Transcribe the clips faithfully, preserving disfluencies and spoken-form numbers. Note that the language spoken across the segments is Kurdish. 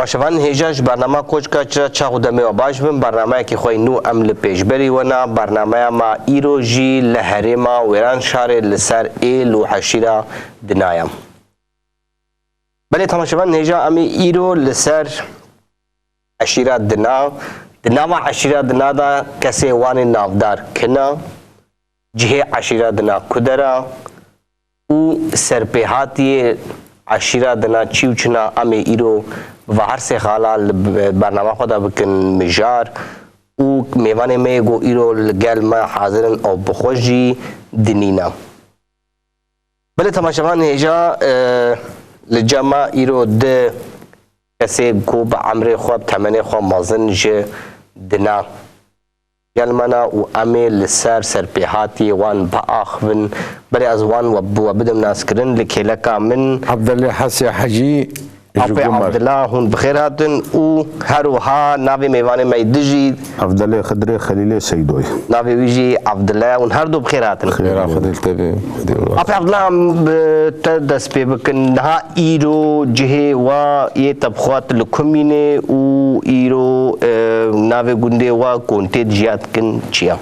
Paşevan hêja ji bernama Koçka Çira çax û demê we baş bin. Bernameyekî xwe yî nû em li pêşberî we ne. Bernameya me îro jî li herêma Wêranşarê li ser êl û eşîra Dina ye. Belê temaşevan hêja em ê îro li ser eşîra Dina, di nava eşîra Dina de kesê wan ê navdar kina, cihê eşîra Dina ku dera û serpêhatiyê eşîra Dina çi û çina em ê îro bi her sê xala li bernama xwe de bikin mijar û mêvanê me yê ku îro li gel me hazir in ew bi xwe jî dinîne. Belê temaşevan hêja, e, li cem me îro di kesê ku bi emrê xwe, bi temenê xwe mezin ji Dina gel me ne û em ê li ser serpêhatiyê wan biaxivin. Belê ez wan we, bi we bidim naskirin. Li kêleka min Abdullah Hesê Hecî ji Apê Gumer. Abdullah, hûn bi xêr hatin û her wiha navê mêvanê me yî di jî Evdelê Xidrê Xelîlê Seydoy. Navê wî jî Evdile, hûn her du bi xêr hatin. Xêra Xwedê li te be, Xwedê razî. Apê Evdile, em bi te dest pê bikin. Niha îro cihê wa yê te bi xwe li ku mîne û îro, e, navê gundê wa ku hûn tê de jiya dikin çi ye?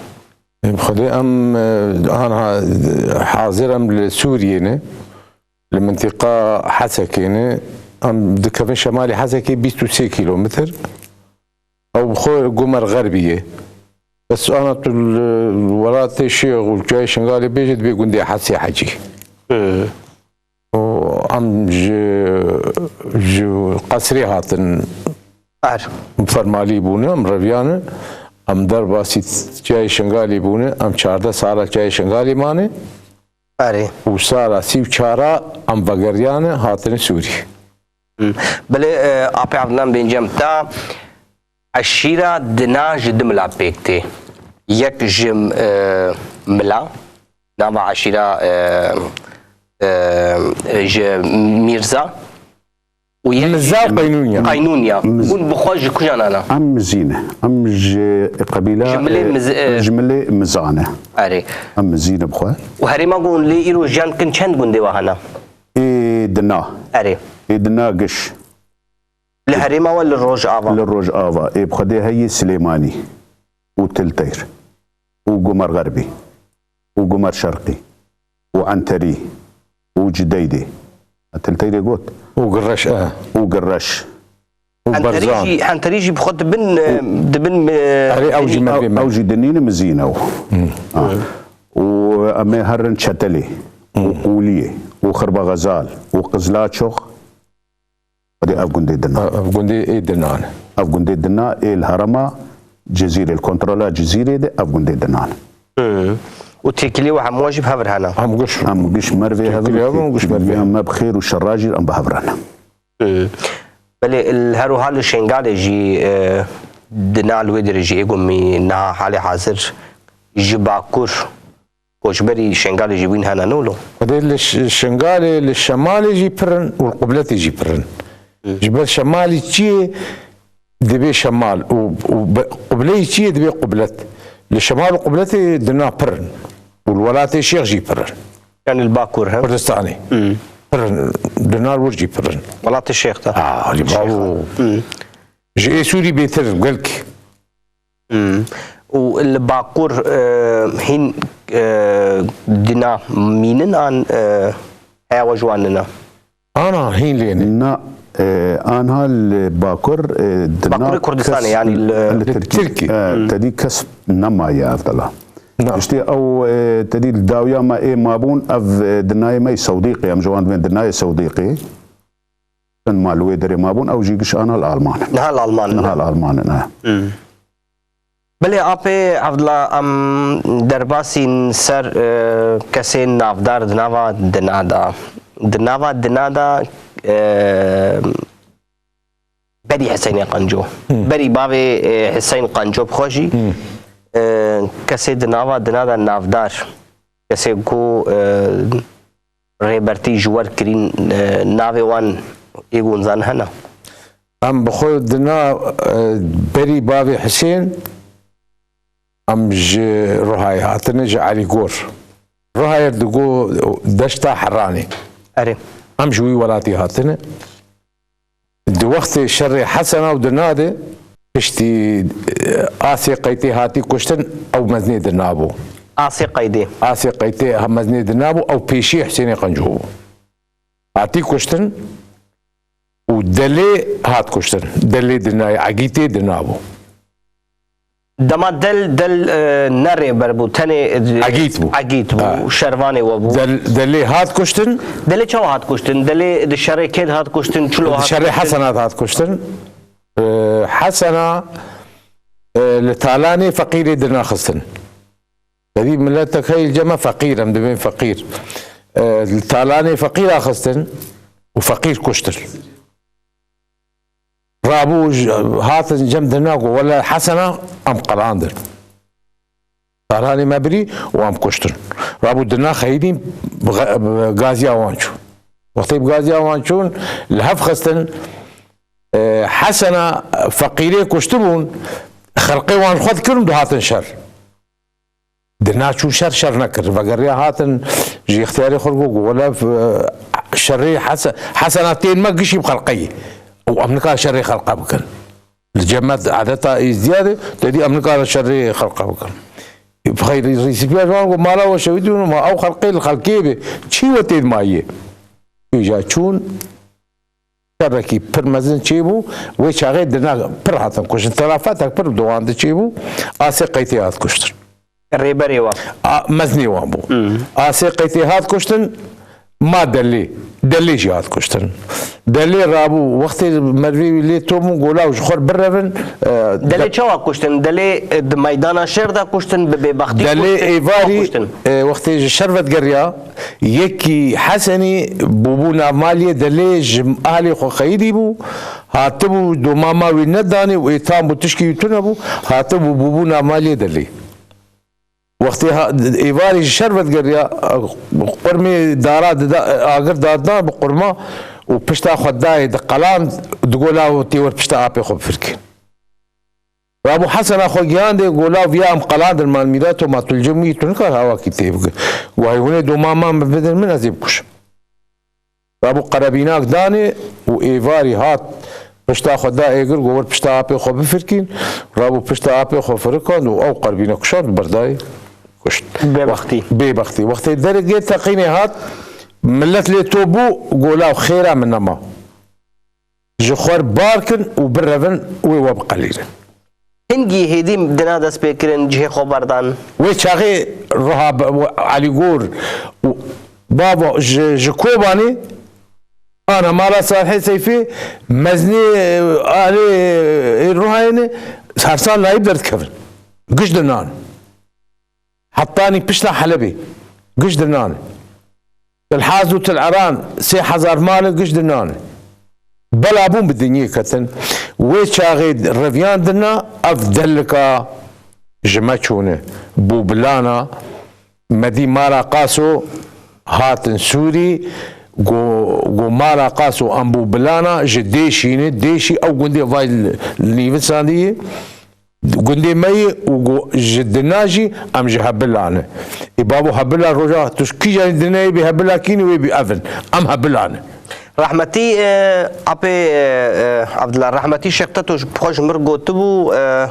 Em Xwedê em, e, anha hazir em li Sûriyê ne. Li mintiqa Hesekê ne. Em dikevin şemalê Hesekê bîst û sê kîlometr. Ew bi xwe Gumer Xerbî ye. Bes ana tu li welatê Şêx û li Çiyayê Şingalê bêje, dibê gundê Hesê Hecî. Hı. Û em ji, ji qesrê hatin. Er. Fermalî bûne, em reviyane. Em derbasî Çiyayê Şingalê bûne. Em çardeh sala Çiyayê Şingalê mane. Erê. Û sala sî û çar a em vegeriyane, hatine Sûrî. Hı. Belê, e, Apê Evdilan, bêncem te, eşîra Dina ji du mila pêk tê. Yek ji, e, mila, nava eşîra, e, e, ji Mîrza. Û yek Miza û Qeynûnya. Qeynûnya. Miz- Hûn bi xwe ji kujan ana? Em Mizî ne. Em ji qebîla, Ji milê e, Miz-, e, ji milê Miza ne. Erê. Em Mizî ne bi xwe. Û herêma ku hûn lê îro jiyan dikin çend gundê we hene? Ê Dina. Erê. Ê Dina giş. Li herêma we li Rojava? Li Rojava. Ê bi Xwedê heyî Silêmanî û Til Teyr û Gumer Xerbî û Gumer Şerqî û Enterî û Cideydê. Til Teyrê got. Û Gireş, e. Û Gireş. Û Enterî Berzan. Jî, Enterî jî bi xwe dibin, e, dibin, e, Erê, ew jî dinî. Mervê me. Ew jî dinî ne, Mizî ne ew. Hı. Ha. Û em ê herin Çetelê û Qûliyê û Xirba Xezal û Qizlaçox. Xwedê ev gundê Dina. Ev gundê ê Dina ne. Ev gundê Dina ê li herema Cizîrê, li kontrola Cizîrê de ev gundê Dina ne. Hı. Û têkilî we hemû jî bi hev re hene? Em giş. Em giş mervê hev, têkilî hev û giş mervê hev. Me bi xêr û şerra jî em bi hev re ne. Hı. Belê, li her wiha li Şengalê jî, e, Dina li wê derê jî ê gumî niha halê hazir ji Bakur koçberî Şengalê jî bûn hene, ne wilo? Xwedê li Ş-, Şengalê, li şemalê jî pir in û li qubletê jî pir in. Hı. Ji ber şemalî çiyê dibê şemal û, û be-, qubleyê çiyê dibê qublet. Li şemal û qubletê Dina pir in. Û li welatê Şêx jî pir in. Yani li Bakur, he? Kurdistanê. Hı. Pir in. Dina li wir jî pir in. Welatê Şêx de. Aa, li Şêx. Baw. Hı. Ji ê Sûrî bêtir gelk. Hmm. Û li Bakur, e, hîn, e, Dina mînin an, e, heya we ji wan nina? Ana hîn lê ne. Na, e, anha li Bakur, e, Dina Bakurê Kurdistanê, kes yani li li Tirkî. Tirkî. E, Hmm. Tedî kes nemaye ev dela. Na. Îşte ew, e, tedî li dawiya me ê mabûn, ev, e, Dinayê me yê Sewdîqê, em ji wan dibên Dinayê Sewdîqê. Hin mal wê derê mabûn, ew jî giş ana li Alman in. Niha li Alman in, Niha ne? Li Alman in, he. Hmm. Belê, Apê Evdila, em derbasîn ser, e, kesên navdar di nava Dina de. Di nava Dina de, e, berî Hiseynê Qenco. Hmm. Berî bavê, e, Hiseyn Qenco bi xwe jî, Hmm. e, kesê di nava Dina de navdar, kesê ku, e, rêbertî ji we re kirîn, e, navê wan ê gunzan hene? Em bi xwe dina, e, berî bavê Hisên, em ji Ruhayê hatine, ji Elîgor. Ruhayer digo deşta Heranê. Erê. Em ji wî welatî hatine. Di wextê şerê Hesena û Dina de piştî, e, Asê Qeytê hatî kuştin, ew mezinê Dina bû. Asê Qeytê. Asê Qeytê ha mezinê Dina bû, ew pêşî Husênê Qenco bû. Hatî kuştin û Delê hat kuştin. Delê Dinayê, Egîtê Dina bû. Dema Del, Del, e, ne rêber bû, tenê, e, Egît bû. Egît bû, Ha. şervanê we bû. Del, Delê hat kuştin. Delê çawa hat kuştin? Delê di şerê kê de hat kuştin? Çilo Di hat şerê kuştin? Hesena hat kuştin. E, Hesena, e, li talanê feqîrê Dina xistin. Tevî miletek heye li cem me feqîr, em dibên feqîr. E, li talanê feqîr axistin û feqîr kuştin. Rabû j-, hatin cem Dina got, wele Hesena em qelandin. Talanê me birî û em kuştin. Rabû Dina xeyidîn bi xe-, bi gaziya wan çû. Wextê bi gaziya wan çûn, li hev xistin, e, Hesena feqîrê kuştibûn, xelqê wan xwe dikirin, dihatin şer. Dina çû şer, şer nekir. Vegeriya hatin ji îxtiyarê xwe got, got, wele, e, şerê Hese-, Hesena tên me gişî bi xelqeyî. Û em nikare şerê xelqe bikin. Li cem me adeta Êzdiya de, te dî em nikare şerê xelqe bikin. Xeyr, rîsipiya ji wan got, mala we şewitî bûn, ma ew xelqê li xelkê be. Çî we tê de mayî? Îja çûn, şerekî pir mezin çêbû, wê çaxê Dina pir hatin kuştin. Telafetek pir di wan de çêbû, Asê Qeytê hat kuştin. Rêberê wan. A, mezinê wan bû. Hmm. Asê Qeytê hat kuştin, ma Delê. Delê jî hat kuştin. Delê rabû, wextê merivê wî lê tom bûn, got, law ji xwe re birevin, e, Delê de- çawa kuştin? Delê, e, di meydana şer de kuştin, bi bêbextî Delê kuştin, çawa êvarî, kuştin? e, wextê ji şer vedigeriya, Yekî Hesenî bûbû navmaliyê Delê ji ahlê xwe xeyidî bû, hatibû domama wî nedanê û êtan bû, tişkî wî tune bû, hatibû bûbû navmaliyê Delê. Wextê ha-, êvarî ji şer vedigeriya, qurmê dara dida, agir dadidan bi qurma û pişta xwe dayê diqeland, digot, law tê wer pişta apê xwe bifirkî. Rabû Hesena xwe giyandê, got, law viya em qelandin, mal mîra to, ma tu li cem wî, tu nikar hawakî tê bikir. Got, hey hûn ê doma man min bidin min, ez ê bikuşim. Rabû qerebînak danê û êvarî hat pişta xwe da êgir, got, wer pişta apê xwe bifirkîn. Rabû pişta apê xwe firikand û ew qerebîne kuşand û berdayê kuşt. Bêbextî. Wext-, bêbextî. Wextê derê gê teqînê hat, milet lê to bû, got, law xêra min nema. Ji xwe re bar kin û birevin wê we biqelînin. Hingî hêdî Dina dest pê kirin, cihê xwe berdan. Wê çaxê Ruha be-, we-, Elîgor û bavo ji, ji Kobanê ana mala Salihê Seyfê, mezinê, e, alê, e, Ruhayê ne, her sal layî derdikevin. Giş dinan. Hetanî pişta Helebê giş dinan. Til Haz û Til Eran sê hezar malê giş dinan. Bela bûn bi dinyê ketin. Wê çaxê reviyan dina ev delika ji me çûne. Bûbilana me dî mala Qaso hatin Sûrî. Go, go mala Qaso em bûbilana ji Dêşî ne. Dêşî ew gundê vay li, li nîvisandî ye. Gundê me yê û go ji Dina jî em ji Hebila ne. Ê bavo Hebila roja tu ji kîjanî Dinayê bî, Hebila kî ne, wê bî ev in. Em Hebila ne. Rehmetî, e, apê, e, e, Abdullah, rehmetî Şêx Teto ji xwe ji mir gotibû, e,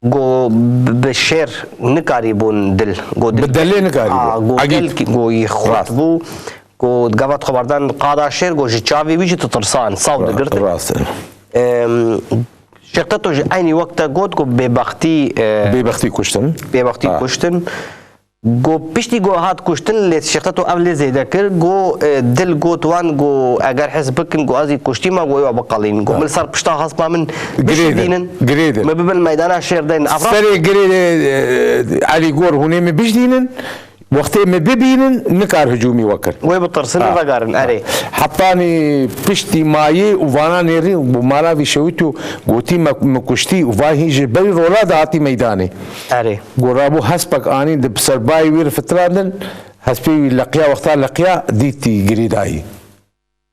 go bi, bi şêr nikarîbûn dil. Go dil Bi delê nikarîbû. A, go Egît. Gel kî, go yî xurt Rast. Bû. Go di gava xeberdan qada şêr, go ji çavê wî jî ditirsan, saw digirtin. Rast e. Em, Şêx Teto ji eynî wexta got ku bêbextî, e, Bêbextî kuştin. Bêbextî Ha. Kuştin. Got piştî got hat kuştin, lê Şêx Teto ev lê zêde kir. Got, e, dil got wan, got eger hez bikin, got ez ê kuştî me, got ewa biqelîn. Got Ha. Min ser pişta hespa min Girê de, bişîdînin. Girê de. Min bibin meydana şêr deyn. Ev rast Serê girê de, e, Elî Gor hûnê min bişdînin. Wextê me bibînin, nikar hicûmî we kir. Wê bitirsin, Ha. Vegerin, erê. Hetanî piştî mayî û vana nêrî û mala vî şewit û gotî me, me kuştî û vay hîn ji berî rola de hatî meydanê. Erê. Go rabû hespek anîn di serbayê wî re fitirandin, hespê wî leqiya, wexta leqiya dîtî girêdayî.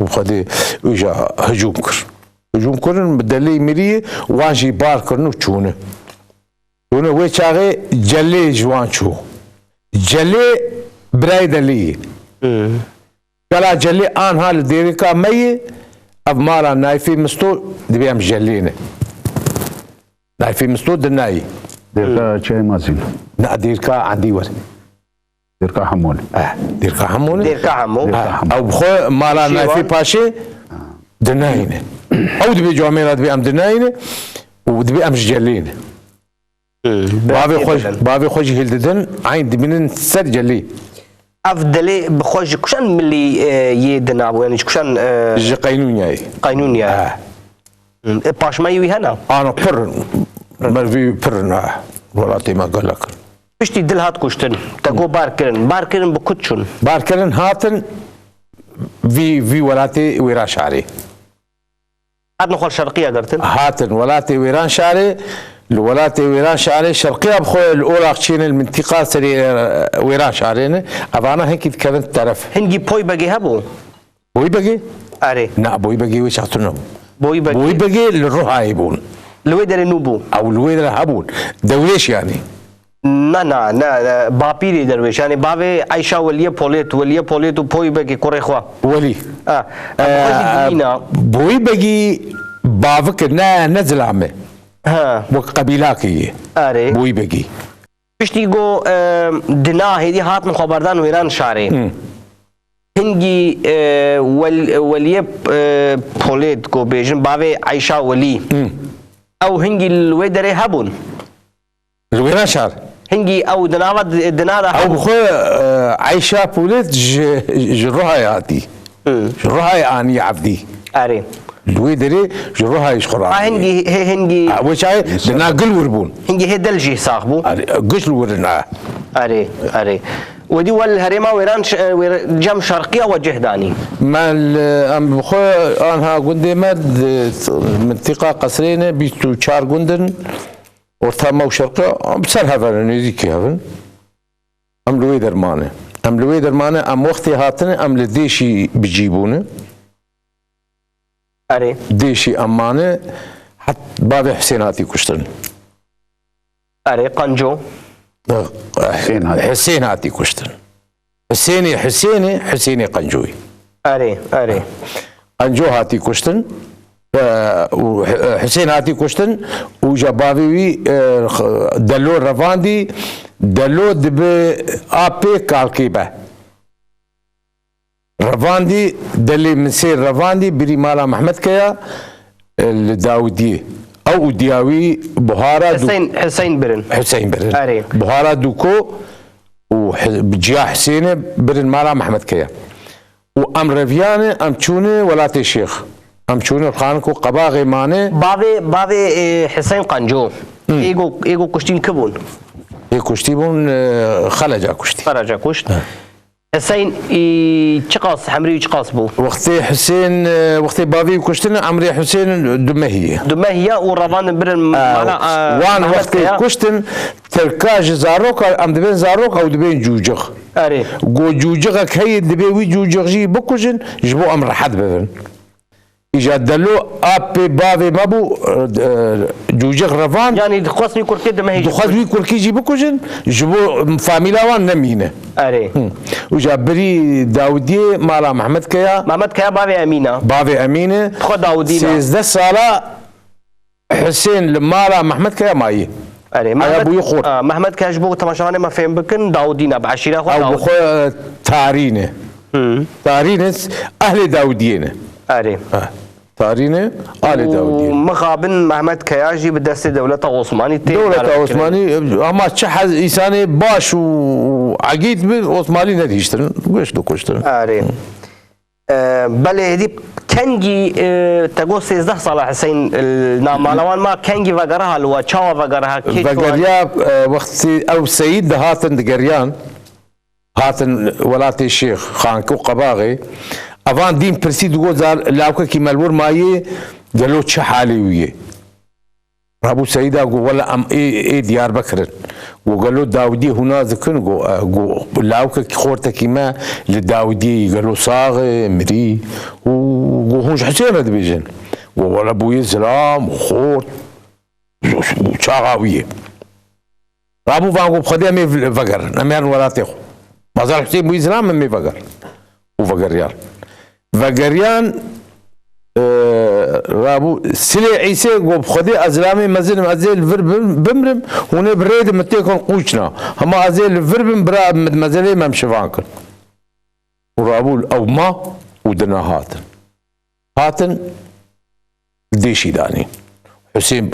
Û xwedê wîja hicûm kir. Hicûm kirin, bi delê miriyê, wan jî bar kirin û çûne. Çûne wê çaxê Celê ji wan çû. Celê birayê Delî yê. Hmm. Gela Celê anha li dêrika me yê, Ev mala Nayfê Misto dibê em jelê ne. Nayfê Misto di nayî. Dêrka Çiyayê Mazîn. Na, Dêrka Endî wer. Dêrka Hemûn. Eh, Dêrka Hemûn. Dêrka Hemûn. Dêrka Hemûn. Ew bi xwe mala Şêwan. Nayfê Paşê di nayî ne. Ew dibê camêra dibê em di nayî ne û dibê em ji jelê ne. Hmm. Bavê xwe, bavê xwe jî hildidin, eyn dibînin ser celî. Ev delê bi xwe ji kuşan milî, e, yê dinabû, yanî ji kuşan, e, Ji Qeynûnyayê. Qeynûnyayê. Ha. Hmm. E, paşmeyî wî hene? Ana pir in. Merivî pir in, ha. Welatê me gelek in. Piştî dil hat kuştin. Te got bar kirin. Bar kirin bi ku çûn? Bar kirin hatin vî, vî welatê Wêranşarê. Hatin xwe li Şerqiya girtin? Hatin welatê Wêranşarê, li welatê Wêranşarê, Şerqiya bi xwe li Olaqçiyê ne, li mintîqa serê, e, Wêranşarê ne. Evana hinkî dikevin teref. Hingî Poybegê hebû? Boybegê? Erê. Na, Boybegê wê çaxtir nebû. Boybegê. Boybegê li Ruhayê bûn. Li wê derê nû bû. Ew li wê derê hebûn. Dewrêş yanî. Na, na, na, na, bapîrê derwêş. Yanî bavê Eyşa Weliyê Polêt, Weliyê Polêt û Poybegê kurê xwe. Welî. Ha. Ee, Boybegî bavik e, ne, ne zilam e. Ha. Wek qebîlakê ye. Erê. Boybegî. Piştî ku, e, dina hêdî hatin xweberdan Wêranşarê. Hmm. Hingî, e, wel-, Weliyê, e, Polêt ku bêjin bavê Eyşa Welî. Hmm. Ew hingî li wê derê hebûn. Li Wêranşar. Hingî ew di nava di-, dina de Ew bi xwe, e, Eyşa Polêt ji, ji Ruhayê hatî. Hı. Ji Ruhayê anî evdî. Erê. Li wê derê ji Ruhayê ji xwe Ha, ranî. hingî, he, hingî Ha, wê çaxê di na gil wir bûn. Hingî hê del jî sax bû. Erê, giş li wir in, ha. Erê, erê. Wedî wel herêma Wêran ş-, e, Wêr-, cem şerqiya we cih danî. Me li, em bi xwe anha gundê me di mintîqa Qesrê ne, bîst û çar gund in. Orta me û şerqê, em ser hev in, nêzîkî hev in. Em li wê dermanê. Em li wê dermanê, em wextê hatine, em li Dêşî bi cî bûne. Erê. Dêşî em mane, het bavê Husên hatî kuştin. Erê, Qenco. Husên hatî. Husên hatî kuştin. Husênê Husênê, Husênê Qencoyî. Erê, erê. Qenco hatî kuştin, e, û Hu-, Husên hatî kuştin û ja bavê wî, e, x-, Delo revandî, Delo dibe apê kalkê be. Revandî, delê min sê revandî, birî mala Mehmedkeya, e, li Dawidiyê. Ew û diya wî buhara dû- Hüseyin, Hüseyin birin. Hüseyin birin. Erê. Buhara dûko û hi-, bi ciya Husênê birin mala Mehmedkeya. Û em reviyane, em çûne welatê Şêx. Em çûne xanik û qebaxê mane. Bavê, bavê, e, Hüseyin Qenco. Hı. Ê ku, ê ku kuştîn ki bûn? Ê kuştî bûn, e, Xeleca kuştî. Xeleca kuşt. Hı. Hüseyin, î, çiqas, hemrî wî çiqas bû? Wextê Husên, e, wextê bavê wî kuştin, emrê Husên du mehî ye. Du mehî ye û revandin birin E, mala, e, wan Mehmet wextê Kaya. Kuştin, tirka ji zaroka, em dibên zarok, ew dibên cûcix. Erê. Go cûcixek heye, dibê wî cûcix jî bikujin, ji bo em rehet bibin. Îja Delo apê bavê me bû, e, e, cûcix revan. Yanî dixwest wî kurkê di mehî jî Dixwest wî kurkî jî bikujin, ji bo famîla wan nemîne. Erê. Hı. Îja birî Dawidiyê mala Mehmedkeya. Mehmedkeya bavê Emîna. Bavê Emîne. Xwe Dawidî ne. Sêzdeh sala Husên li mala Mehmedkeya mayî. Erê, Aya Mehmet, bûyî xort. a, Mehmet Kaya ji bo temaşevanê me fêm bikin, Dawidî ne, bi eşîra xwe Ew bi Dawidî. xwe tarî ne. Hı. Tarî ne, ehlê Dawidiyê ne. Erê. Ha, tarî ne, alê Û Dawidiyê ne. mixabin Mehmet Kaya jî bi destê dewleta Osmanî tê Dewleta darvekirin. Osmanî, ama çi hez, îsanê baş û egît bi Osmanî nedihiştirin, geş dikuştirin. Erê. E, belê hêdî kengî, e, te got sêzdeh sala Hüseyin, e, namalawan ma kengî vegeriha li we, çawa vegeriha, kê çû Vegeriya, e, wextî ew Seyîd dihatin digeriyan, hatin welatê Şêx, Xankî û Qebaxê. Evan dîn pirsî digot, zar-, lawkekî me li wir mayî, gelo çi halê wî ye? Rabû Seyîda got, wele em ê, ê Diyarbekir in. Got, gelo Dawidiyê hûn nas dikin? Got, e, got, lawkekî xortekî me li Dawidiyê yî, gelo sax e, mirî? Û got, hûn ji Husên re dibêjin? Got, wele bûyê zilam û xort û çaxa wî ye. Rabû van got, bi Xwedê em ê vegerin, em ê herin welatê xwe. Bazar Husên bûyî zilam, em ê vegerin. Û vegeriyan. Vegeriyan, e, rabû, Silê Îsê got, bi Xwedê ez zilamê mezin im, ez ê li vir bim-, bimrim, hûn ê bi rê de min têkon qûçna. Hema ez ê li vir bim, bira min mezelê me em şivan kir. Û rabû ew ma û dina hatin. Hatin li dêşî danîn. Husên,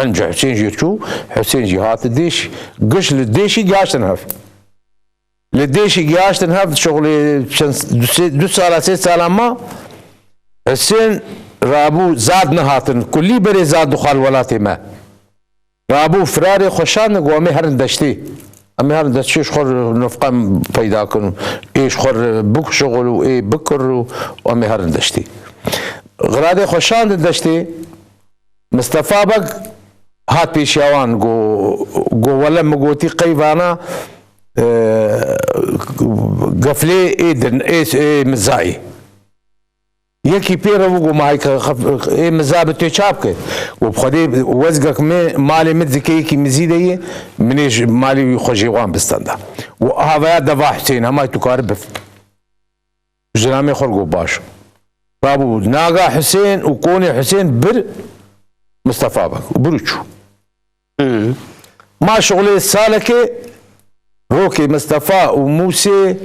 enca Husên jê çû, Husên jî hati dêşî, giş li dêşî gihaştin hev. Li dêşî gihaştin hev, şixulê çend, du, sê, du sala, sê sala ma, Husên rabû zad nehatin, kulî berê zad dixwar welatê me. Rabû firarê xwe şandin, got, "Em ê herin deştê. Em ê herin deştê, ji xwe re nifqan peyda kin û ê ji xwe re bikuşixul û ê bikir û em ê herin deştê." Xiradê xwe şandin deştê. Mistefa Beg hat pêşiya wan, got, got, "Wele min gotî qey vana, e, geflê ê din, ê, ê mizayê." Yekî pê re bû, got, "Ma heyka xef-, ê miza bi tê çap ke." Got, "Bi Xwedê wezgek me, malê min dike yekî mizî de ye, min ê ji malê wî xwe jê wan bistenda." Got, "Havaya deva Husên, hema tu kari bif." Zilamê xwe got, "Baş." Rabû naga Husên û konê Husên bir Mistefa Beg û bir û çû. Hmm. Ma şixulê salekê rokê Mistefa û Mûsê,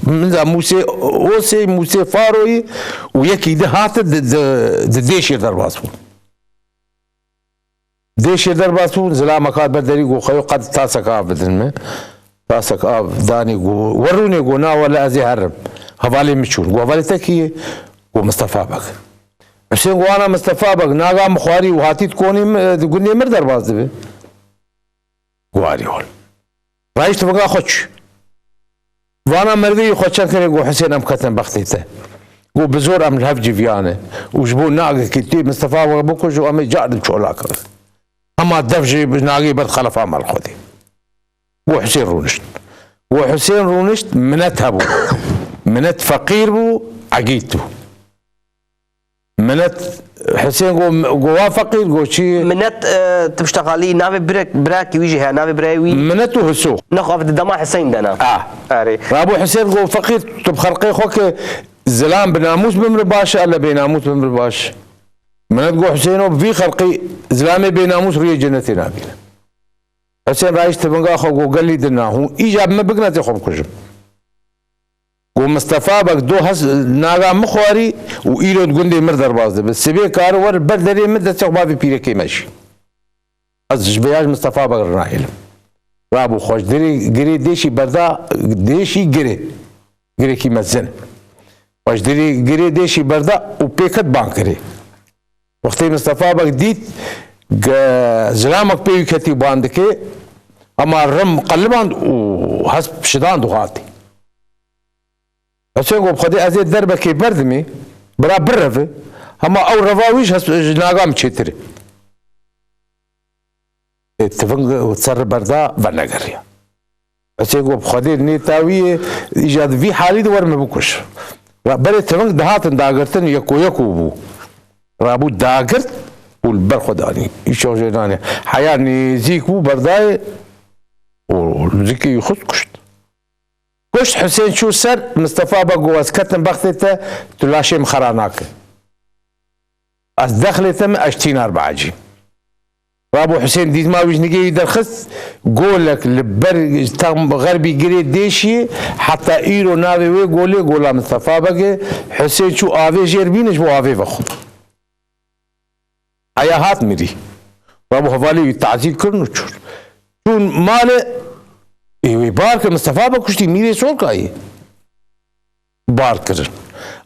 min za Mûsê Osê, Mûsê Faroyî û yekî di hate di, di, di dêşê derbas bû. Dêşê derbas bû, zilamek hat ber derî, got, "Xeyo qet tasek av bidin min." Tasek av danî, got, "Werûnê?" Got, "Na wele ez ê herim." Hevalê min çûn. Got, "Hevalê te kî ye?" Got, "Mistefa Beg." Husên got, "Ana Mistefa Beg, naga min xwarî û hatî di konê min, di gundê min derbas dibe." Got, "Arî hol." Rayişt vinga xwe çû. Vana merivê xwe çend kerê got, "Husên, em ketin bextê te." Got, "Bi zor em li hev civiyane. Û ji bo nagekî tê Mistefa we bikuj û em ê car din çolak." Hema dev jî bi nagê ber xelefa mal Xwedê. Got, "Husên rûnişt." Got, "Husên rûnişt, Minet hebû." Minet feqîr bû, egît bû. Minet, Husên got, got, "Wa feqîr?" Got, "Çi?" Minet, e, tu bi şteqalî navê birek-, birakî wî jî heye, navê birayê wî? Minet û Huso. Nexwe ev di dema Hiseyn de ne? Ah. Erê. Rabû Husên got, "Feqîr, tu bi xelqê xwe ke zilam bi namûs bimri baş e, ele bê namûs bimri baş." Minet got, "Husêno, bi vî xelqî zilamê bê namûs rûyê cenetê nabîne." Husên rayişt tivinga xwe, got, "Gelî dina, hûn îca bi min bigrin, ez ê xwe bikujim." Got, "Mistefa Beg do hes naga min xwarî û îro di gundê mir derbas dibe. Sibê kari wer ber derê min destê xwe bavê pîrekê me jî. Ez ji vêya ji Mistefa Beg re nahêlim." Rabû xwe ji dirê girê dêşî berda, dêşî girê. Girekî mezin. Xwe ji dirê girê dêşî berda û pê ket ban kirê. Wextê Mistefa Beg dît, ge-, zilamek pê wî ketî ban dike, hema rim qeliband û hesp şidand û hatî. Husên got, "Xwedê ez ê derbekê berdimê, bira bireve, hema ew reva wî ji hes-, ji naga min çêtir e." Ê, tiving ser berda venegeriya. Husên got, "Xwedê nêta wî ye, îca di vî halî de wer min bikuş." Ra berê tiving dihatin dagirtin, yeko yeko bû. Rabû dagirt û li ber xwe danî. Îşo jê nanê. Heya nêzîk bû berdayê û zikê wî xist kuşt. Kuşt Husên çû ser, Mistefa Beg got, "Ez ketim bextê te, tu laşê min xera nake. Ez dexlê te me, ez tînar biecîm." Rabû Husên dîzma wî ji nigê wî derxist, golek li ber tam xerbî girê dêşî, heta îro navê wê golê Gola Mistefa Beg e. Husên çû avê jêr bîne ji bo avê vexwe. Heya hat mirî. Rabû hevalê wî tazî kirin û çûn. Çûn malê, ê wê bar kir, Mistefa Beg kuştî, mîrê Sorkayê. Bar kirin.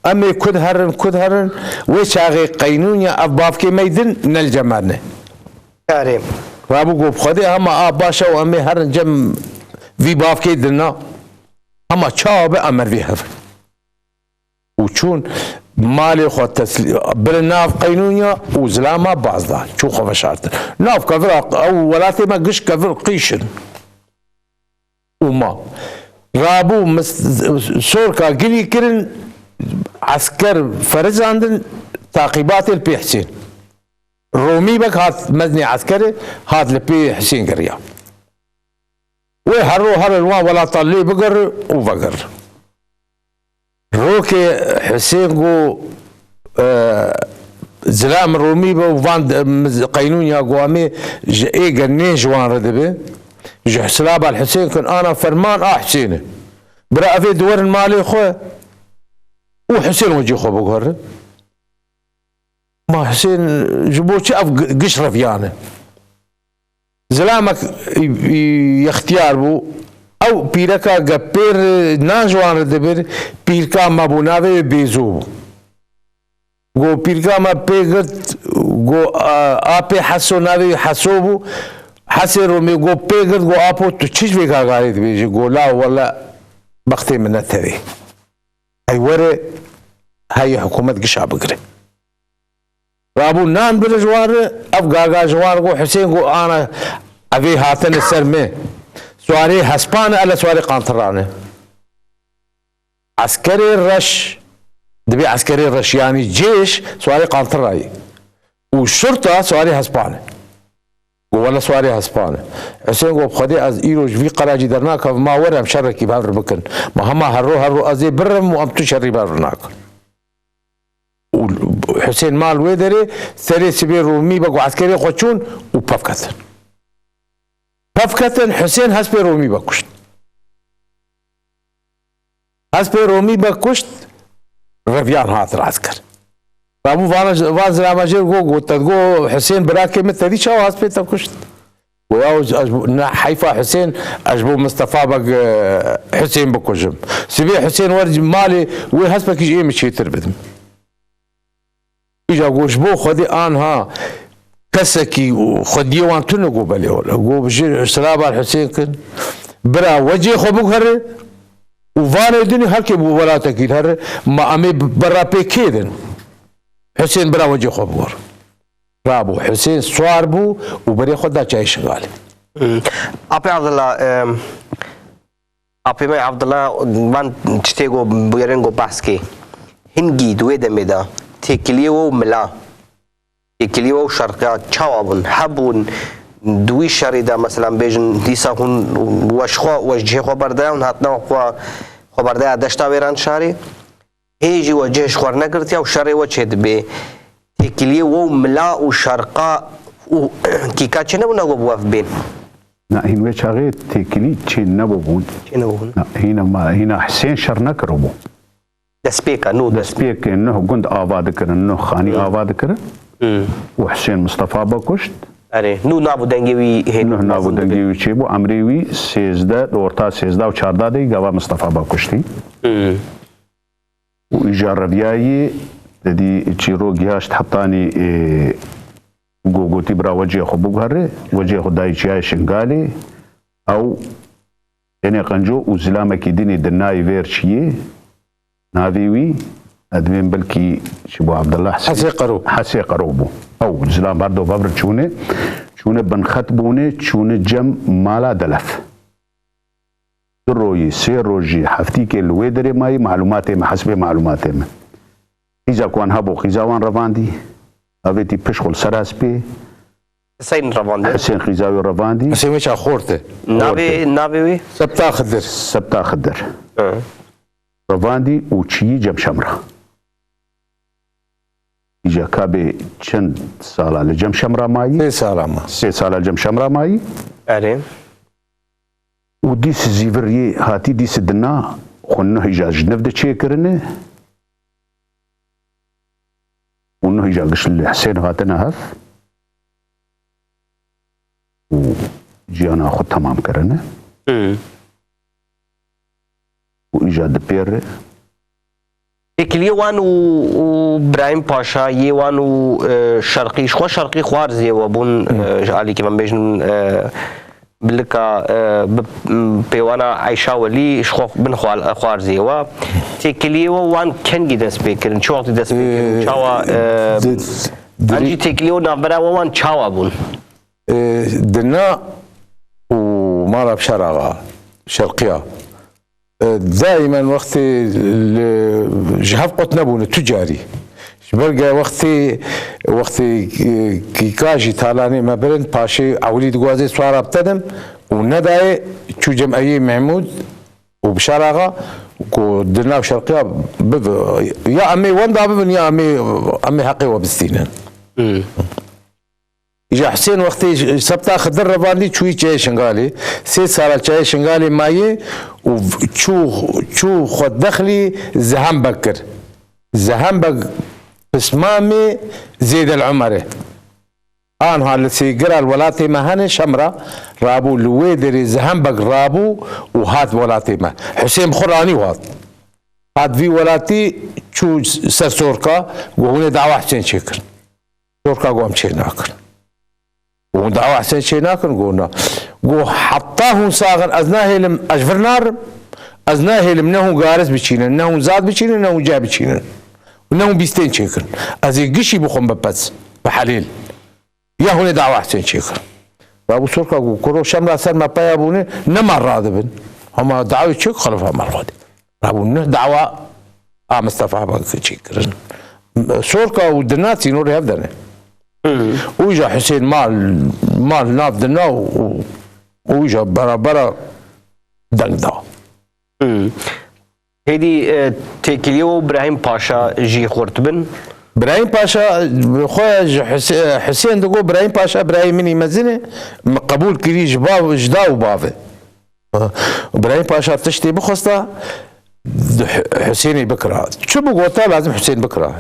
Em ê kud herin, kud herin, wê çaxê qeynûnya ev bavkê me yî din ne li cem me ne. Erê. Rabû got, "Xwedê hema a baş e û em ê herin cem vî bavkê din na. Hema çawa be em merivê hev in." Û çûn malê xwe teslî-, birin nav qeynûnya û zilama baz dan. Çûn xwe veşartin. Nav kevira ew welatê me giş kevir qîş in. Û ma. Rabû mis-, Sorka gilî kirin, esker ferizandin, taqîbatê li pê Husên. Romî Beg hat meznê eskerê, hat li pê Husên geriya. Wê hero her li wan welata lê bigir û vegir. Rokê Husên got, e, Zilam Rûmî be û van de, miz-, qeynûn ya guamê ji ê genê ji wan re dibe. Ji Silabal Husên kin ana ferman a Husênê. Bira evê diwerin malê xwe û Husên wecî xwe biguherin. Ma Husên ji bo çi ev gi-, giş reviyane? Zilamek, e, e, yextiyar bû. Ew pîreka gepêr nan ji wan re dibir, pîrka me bû, navê wê Bêzo bû. Go pîrka me pê girt, go, a, apê Heso, navê wî Heso bû. Hesê Romê go pê girt, go apo tu çi ji vê gagarê dibêjî? Go la wele bextê min ne tevê. Ey were heyê hikûmet gişa bigire. Rabû nan bire ji wan re, ev gaga ji wan re go Husên go ana evê hatine ser me. Swarê hespan e, ele swarê qantiran e. Eskerê reş, dibê eskerê reş, yanî cêş swarê qantirayê. Û şurta swarê hespan e. Go wele swarê hespan e. Husên go bi Xwedê ez îro ji vî qeracî dernakevim, ma were em şerrekî bi hev re bikin. Ma hema herro herro ez ê birim û em tu şerî bi hev re nakin. Û Husên mal wê derê, serê sibê Rûmî be ku eskerê xwe çûn û pev ketin. Pev ketin, Husên hespê Rûmî be kuşt. Hespê Rûmî be kuşt, reviyan hatin esker. Rabû vana, van zilamajêr go, go te go Husên birakê min, te dî çawa hespê te kuşt? Go ya ez, ez, ne heyfa Husên, ez ji bo Mistefa Beg, e, Husên bikujim. Sibê Husên wer malê wê hespekî ji ê min çêtir bidim. Îja go ji bo Xwedê anha kesekî xwediyê wan tune go belê wele. Go ji Silabal Husên kin, bira wecê xwe biguhere û vanê dinî her kê bû welatekî here, ma em ê berra pê kê din? Husên bira wecê xwe biguhere. Rabû. Husên swar bû û berê xwe da çayê Şingalê. Hmm. Apê Abdullah, em, apê me Abdullah van tiştê go bûyerin go behs kê. Hingî di wê demê de têkiliyê we û mila, têkiliyê we û şerqiya çawa bûn? Hebûn di wî şerî de, mesela bêjin dîsa hûn we ji xwe, we ji cihê xwe berdaya, hûn hatine xwe, xwe berdaya deşta Wêranşarê? Hê jî we cih ji xwe re negirtiya û şerê we çê dibê. Têkiliyê we û mila û şerqa û kîka çê nebûna ku bi we ve bên? Na, hîn wê çaxê têkilî çê nebûbûn. Çê nebûbûn. Na, hîna ma, hîna Husên şer nekiribû. Destpêka nû dest- Destpêkê nuh gund ava dikirin, nuh xanî Hmm. ava dikirin. Hmm. Û Husên Mistefa be kuşt. Erê, nû nav û dengê wî hê Nuh nav û mezin dibê. Dengê wî çêbû, emrê wî sêzdeh, di orta sêzdeh û çardeh de gava Mistefa be kuştî. Hmm. Û îja reviyayê te dî çîro gihaşt hetanî, e, go gotî bira wecê xwe biguhere, wecê xwe dayî çiyayê Şingalê, ew tenê qenco û zilamekî dinê di nayê vêr çiyê, navê wî, ez dibêm belkî çi bû Abdullah Hesê Qero. Hesê Qero bû. Ew zilam her do bevr çûne, çûne binxet bûne, çûne cem mala Delef. Du royî, sê rojî, heftîkê li wê derê mayî, malûmatê me, hesbê malûmatê me. Qîza ku wan hebû, qîza wan revandî. Avêtî pişt xwe li ser hespê. Husên revandî. Husên qîza wî revandî. Husên wê ça xorte. Navê, Xorte. Navê wî? Septa Xidir. Septa Xidir. Hı. Revandî û çiyî Cem Şemra. Îca kabê çend sala li Cem Şemra mayî? Sê sala ma. Sê sala li Cem Şemra mayî. Erê. Û dîs zîvir yê hatî dîs dina xwe nuh îca ji nû de çêkirine. Û nuh îca giş li Husên hatine hev. Û ciyana xwe temam kirine. Hmm. Û îja di pê re. Têkiliyê wan û, û Birahîm Paşa yê wan û, e, Şerqî, ji xwe Şerqî xwarziyê we bûn, e, ji alîkî van bêjin, e, bilika, e, bi, m, pêwana Eyşa Welî ji xwe bin xwal-, xwarziyê we. Têkiliyê we wan kengî dest pê kirin? Çi wextî dest pê kirin? E, Çawa, e, di, di, an jî têkiliyê we navbera we wan çawa bûn? E, Dina û mala Bişar Axa, Şerqiya, e, daîmen wextê li, ji hev qut nebûne tu carî. Ji ber ge wextê, wextê, e, kîka jî talanê me birin, paşê ewilî diguazê swara bitedim û nedayê çû cem eyê Mehmûd û Bişar Axa Ku di nav şerqiya bibe, ya em ê wenda bibin ya em ê, em ê heqê we bistînin. Hmm. Îja Husên wextê ji Sebta Xidir revandî çûyî Çiyayê Şingalê. Sê sala Çiyayê Şingalê mayî û çû, çû xwe dexlî Zehembek kir. Zehembek pismamê Zêdel Umerê. Anha li Sêgira li welatê me hene Şemra rabû, li wê derê Zehembek rabû û hat welatê me. Husên bi xwe ranî û hat. Hat vî welatî çû ser Sorka, got hûn ê dawa Husên çêkin. Sorka got em çê nakin. Got hûn dawa Husên çê nakin, got na. Got heta hûn sax in ez nahêlim, ez ji vir narim. Ez nahêlim ne hûn garis biçînin, ne hûn zad biçînin, ne hûn ceh biçînin. Ne hûn bîstên çêkin. Ez ê gişî bixwim bi pez, bi helêl. Ya hûn ê dawa Husên çêkin. Rabû Sorka got kuro Şemra ser me peya bûne, nema radibin. Hema dawê çêk xelifa me xwedî. Rabû neh dawa a Mistefa Beg çêkirin. Sorka û Dina sînorê hev de ne. Hmm. Û îja Husên mal, mal nav Dina û, û, û îja berabera deng da. Hmm. Hêdî, e, têkiliyê û Birahîm Paşa jî xurt bin. Birahîm Paşa, xwe ji Huse-, Husên digot, Birahîm Paşa birayê min î mezin e, min qebûl kirî ji bav, ji da û bavê. Birahîm Paşa tiştê bixwesta, di Hu-, Husênê bikira. Çi bigota lazim Husên bikira.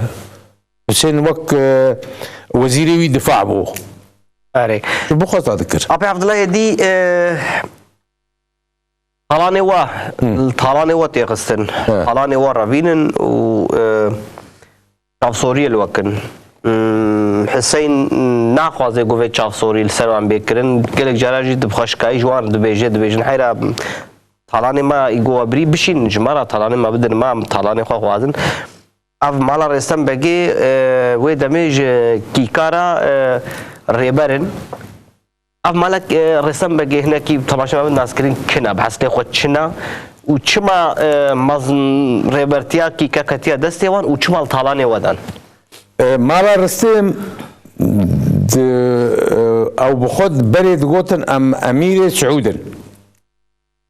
Husên wek, e, wezîrê wî difa bû. Erê. Çi bixwesta dikir. Apê Abdullah Hêdî, e, Talanê we, Hmm. talanê we têxistin. He. Talanê we revînin û, e, çavsoriyê li we kin. Hmm, Hiseyn naxwaze ku vê çavsorî li ser wan bê kirin. Gelek cara jî dibixwe şikayî ji wan dibêje, dibêjin heyra talanê me î ku we birî bişîn, ji me re talanê me bidin, me em talanê xwe xwazin. Ev mala Rêstem Begê, e, wê demê ji Kîkara, e, rêber in. Ev malek, e, Rêstem Begê hinekî temaşe me bin naskirin kina, bi eslê xwe çina û çima, e, mezin rêbertiya Kîka ketiya destê wan û çima li talanê we dan? E, mala Ristêm di, e, ew bi xwe berê digotin em Emîrê Siûd in.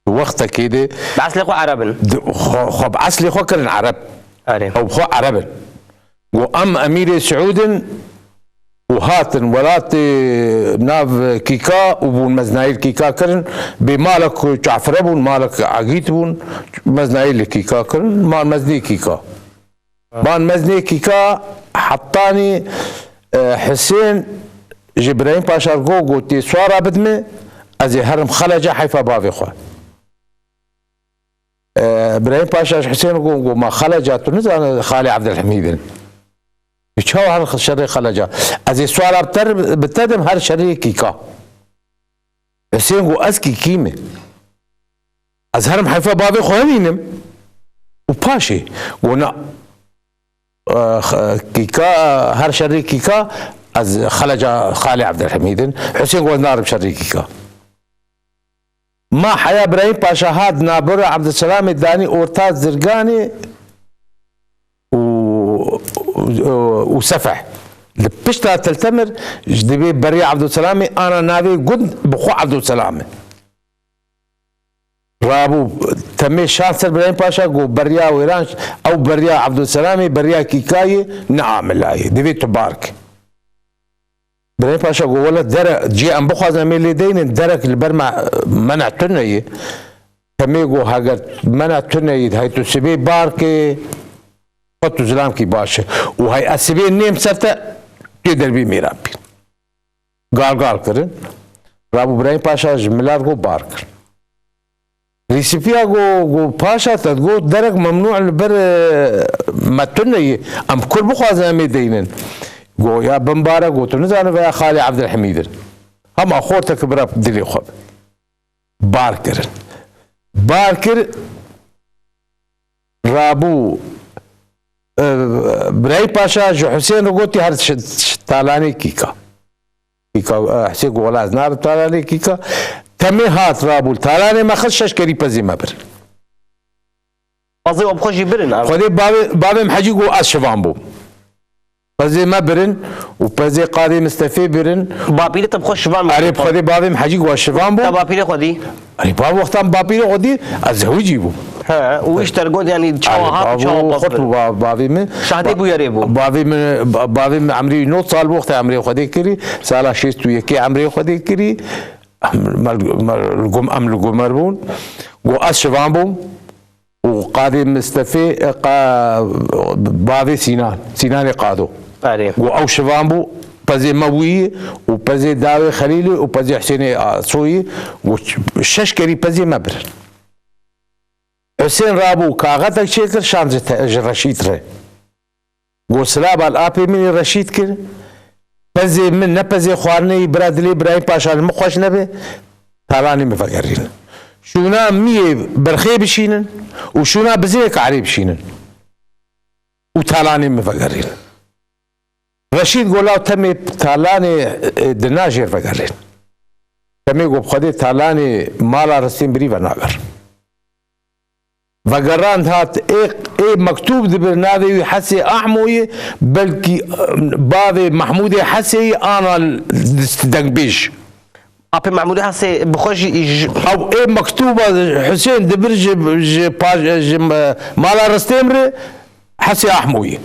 Di wextekê de Bi eslê xwe Ereb in. di, xwe, xwe bi eslê xwe kirin Ereb. Erê. Ew bi xwe Ereb in. Got, em Emîrê Siûd in û hatin welatê nav Kîka û bûn meznayî li Kîka kirin. Bê malek Çafire bûn, malek Egît bûn, meznayî li Kîka kirin. Man meznê Kîka. Man meznê Kîka hetanî, e, Hisên ji Birahîm Paşa re got, got, tê swara bidime, ez ê herim Xeleca heyfa bavê xwe. E, Birahîm Paşa ji Hisên re got, got, ma Xeleca tu nizane Xalê Evdilhemîd in. Tu çawa her şerê Xeleca? Ez ê swara bi te, bi te dim her şerê Kîka. Hisên got, ez Kîkî me. Ez herim heyfa bavê xwe hemînim. Û paşê got, na, e, x-, Kîka, her şerê Kîka, ez Xeleca Xalê Evdilhemîd in. Hisên got, ez narim şerê Kîka. Ma heya Birahîm Paşa hat nabora Evdilselamê danî orta Zirganê û, û, û Sefeh. Li pişta Tiltemir ji dibê beriya Evdilselamê ana navê gund bi xwe Evdilselam e. Rabû temê şan ser Birahîm Paşa got beriya wêran, ew beriya Evdilselamê, beriya Kîkayê ne amilayê. Divê tu bark. Birahîm Paşa got, wele dere, cê em bixwazin em ê lê deynin, derek li ber me, mena tune ye. Temê got, heger mena tune ye, hey tu sibê bar ke, xwe tu zilam kî baş e. Û hey ez sibê nêm ser te, tu yê derbî mêran bîn. Gal gal kirin. Rabû Birahîm Paşa ji milar got bar kir. Rîsipiya got, got, paşa te got, derek memnû li ber, e, me tune ye. Em kur bixwazin em ê deynin. Got, ya bimbare got, tu nizane veya Xalê Evdilhemîd in. Hema xorteke bira dilê xwe bi. Bar kirin. Bar kir, rabû, e, Birahîm Paşa ji Husên re gotî her ş-, ş-, talanê Kîka. Kîka, e, Husê got, wela ez narim talanê Kîka. Temê hat rabû. Talanê me xist şeş kerî pezê me birin. Pezê we bi xwe jî birin, abi. Xwedê bavê, bavê min Hecî got, ez şivan bûm. Pezê me birin û pezê Qadê Mistefê birin. Bapîrê te bi xwe şivan bû. Erê, bi Xwedê bavê min Hecî got, ez şivan bûm. Te bapîrê xwe dî? Erê, bav wextan bapîrê xwe dî, ez zewicî bûm. He, û îşte got, yanî çawa Erê, hat û bavû çawa xurt bû, ba-, bavê min. Şahdê Bûyerê bû. Bavê min, ba-, bavê min emrî nod sal bû, wextê emrê xwe dê kirî, sala şêst û yekê emrê xwe dê kirî. Em, me, me, li gom-, em li Gomer bûn. Got, ez şivan bûm. Û Qadê Mistefê, e, qa-, bavê Sînan, Sînanê Qado. Erê. Got, ew şivan bû, pezê me wî û pezê dawê Xelîlê û pezê Husênê Asoyî. Got, şeş kerî pezê me birin. Husên rabû kaxetek çêkir, şand ji te-, ji Reşîd re. Got, "Silaba li apê min ê Reşîd kir. Pezê min ne pezê xwarinê yî, bira dilê birayî paşa li min xweş nebe, talanê min vegerînin. Şûna miyê birxê bişînin û şûna bizê karê bişînin û talanê min vegerînin." Reşîd got, "Law temê talanê, e, dina jêr vegerîn." Temê got, "Xwedê talanê mala Ristên birî venagerin." Vegerand hat, ê, ê mektûb dibir navê wî Hesê Ahmoyê, belkî, e, bavê Mehmûdê Hesê yî ana dengbêj. Apê Mehmûdê Hesê bi xwe jî, ji Ew ê mektûba Husên dibir ji, ji paş-, ji, e, mala Ristêm re Hesê Ahmoyê.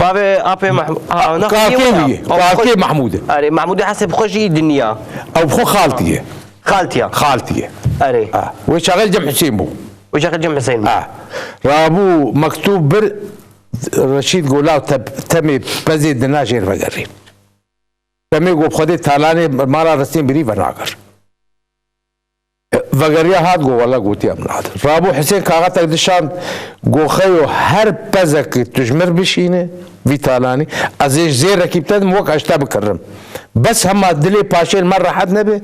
Bavê apê Mehmû-, ha, na Kakê wî ye, Ew bi xwe kakê Mehmûd e. Erê, Mehmûdê Hesê bi xwe jî dinya. Ew bi xwe xaltî ye. Xaltiya. Xaltî ye. Erê. Ha, wê çaxê li cem Husên bû. Wê çaxê li cem Husên bû. Ha. Rabû mektûb bir, Reşîd got, "Law te-, temê pezê dina jêr vegerîn." Temê got, "Xwedê talanê mala Ristên birî venager." Vegeriya hat, got, "Wele gotî em nadin." Rabû Husên kaxetek dişand, got, "Xeyo, her pezek tu ji mir bişîne vî talanî, ez ê ji zêrekî bi te dim, wek ez ji te bikirim. Bes hema dilê paşê li me rehet nebe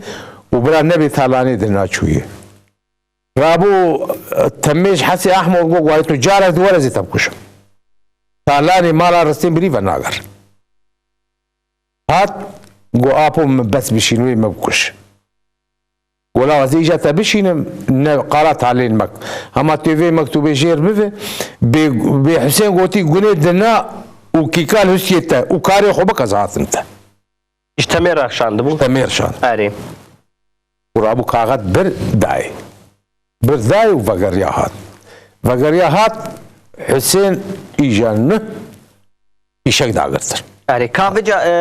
û bira nebê talanê dina çûye." Rabû, e, temê ji Hesê Ahmor got, "Warê tu carek di were ez ê te bikujim. Talanê mala Ristên birî venager." Hat, got, "Apo min bes bişîn wê me bikuj." Got, "Law ez ê îca te bişînim, ne qala talên mek. Hema tu vê mektûbê jêr bive." Bê, bê Husên gotî, "Gunê dina û kîkal hustiyê te û karê xwe bike, ez hatim te." Ji temê re şandibû. Temê re şand. Erê. Û rabû kaxet bir dayê. Bir dayê û vegeriya hat. Vegeriya hat, Husên îja nuh îşek dagirtir. Erê, ka vêca, e,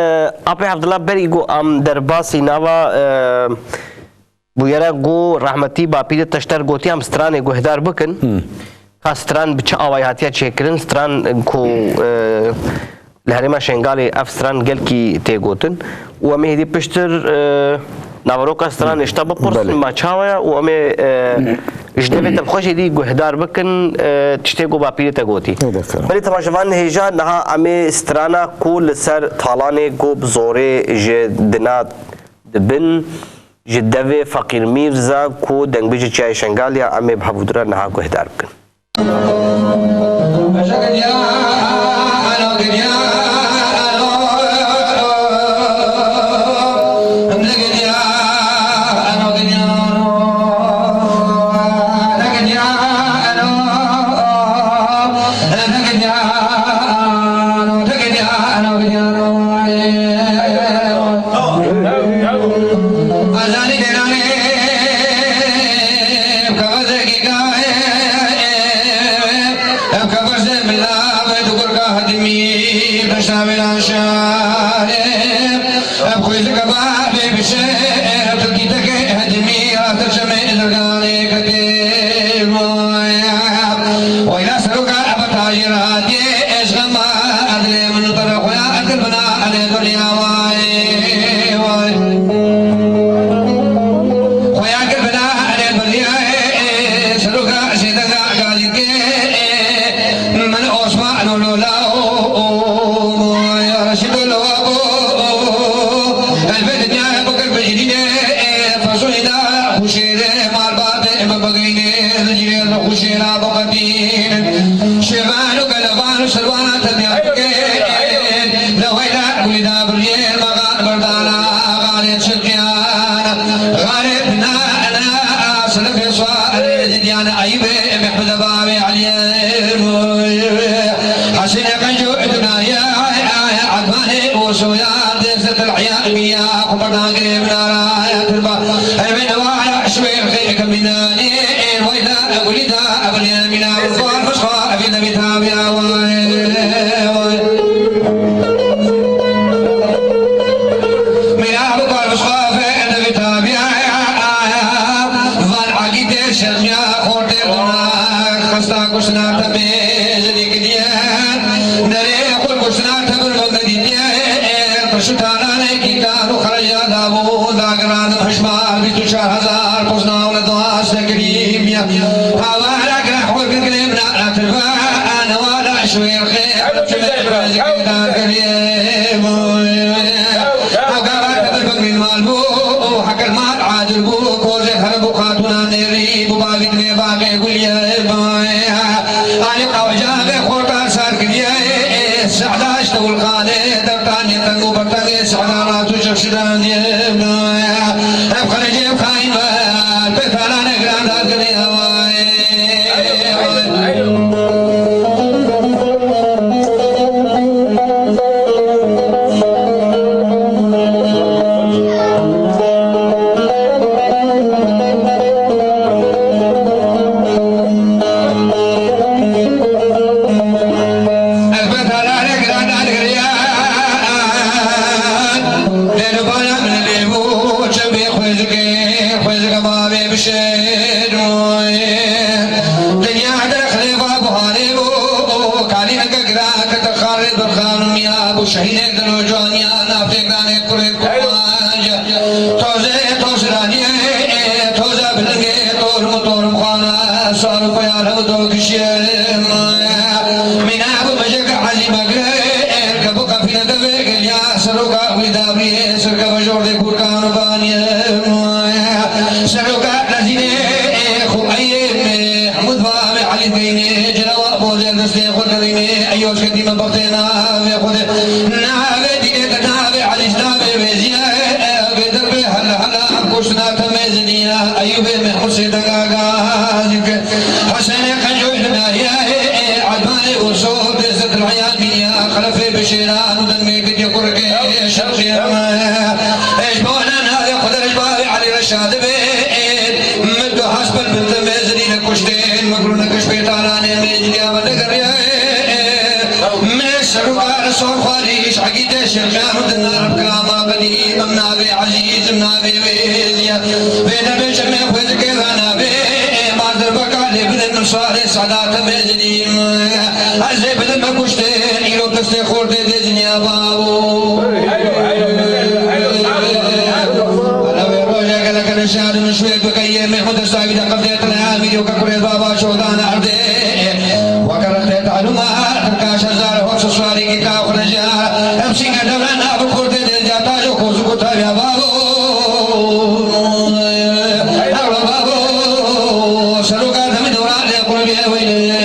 apê Evdila berî ku em derbasî nava, e, bûyere ku rehmetî bapîrê te ji te re gotiye em stranê guhdar bikin. Hmm. Ka stran bi çi awayî hatiye çêkirin? Stran ku, e, li herêma Şengalê ev stran gelkî tê gotin. Û em ê hêdî piştir, e, naveroka stranê ji te bipirsin, Belê. ma çawa ye? Û em ê, e, ji devê te bi xwe jî dî guhdar bikin, e, tiştê ku bapîrê te gotî. Hêdî kirim. Belê temaşevan hêja niha em ê strana ku li ser talanê ku bi zorê ji dina dibin, ji devê Feqîr Mîrza ku dengbêjê Çiyayê Şengalê ya, em ê bi hevdû re niha guhdar bikin. Bîst û çar hezar poz navne dewaz de girîm ya. Hawara gre xwe girgirê min a tirva, a newala şwêr xê. Ew çi me xwezikê dar girî. Ew gava te bir bingmîn mal bû, hekel mal acil bû, kozê herb û xatûna nêrî bû, bavî dinê baqê gulî. Alî qawca ve xortar sar girî. Sehda işte ulxanê, dertanê teng û bertengê sehda rast û çev şidan diye. Ev xelecê ev xayîn ve, pê talane giran dar girê. Ez bi talane giran dar girê. Lêlûbala min lê bû, çembê xwezikê, xwezike bavê bişêr. Dinya derxlê va buharê bû, kalîneke giran kete xarê bi xanûmiya bû şehînê dil û caniya navtêkdanê kurê kurmanc. Tozê tozraniyê, toza bilingê, torm û tormxana, sar û peyal hev do kişiyê. Mîna bû mejek ezî megre, ke bû qefîne devê geliya, seroka wî dabriyê, serkeve jordê Kurkan û Baniyê. Seroka lezînê, xwe eyê me, hemû diva me Elî Geynê, celawa bozê destê xwe derînê, eyos ketî me bextê navê xwe de. Navê dînê te navê Elî navê wêziye, vê derbê hela hela em kuştina te mêziniye, Eyûbê me Husê dengagazî ke. Husênê qencoy li nahiyayê, Edmanê Urso, dê zet li heyal bîniya, Xelefê bi şêran û dengê gidiye kurikê, şerqiyê me. Ej bona navê Xwedê rej bavê Elî Reşadê be. Min tu hasbel bin te mêzirî ne kuştên, min gurû ne kiş pêtaranê mêzirîya me degeriye. Min seroka li sor xwarî, şegîtê şirkan û dinar bi kilama qedîm, em navê Ezîz, em navê wêziya. Vê nebê çemê xwezikê ve navê, ma derbeka lê bidin min sarê sada te mêzirî. Ez ê bidim me kuştên, îro destê xortê dê dinya babo. Ala wê roja gelek ne şad min şwê bikeyê, me xwe destawî de qevdê tine amîr yo ke kurê baba çodan erdê. Weke rextê talûma, tirka şezar, hot soswarî ki ka xwe nejara. Em sînge devre nabin xortê dê ca tajo kozu ku tabiya babo. Ewa babo, seroka demî dora lê qurbiye weyne.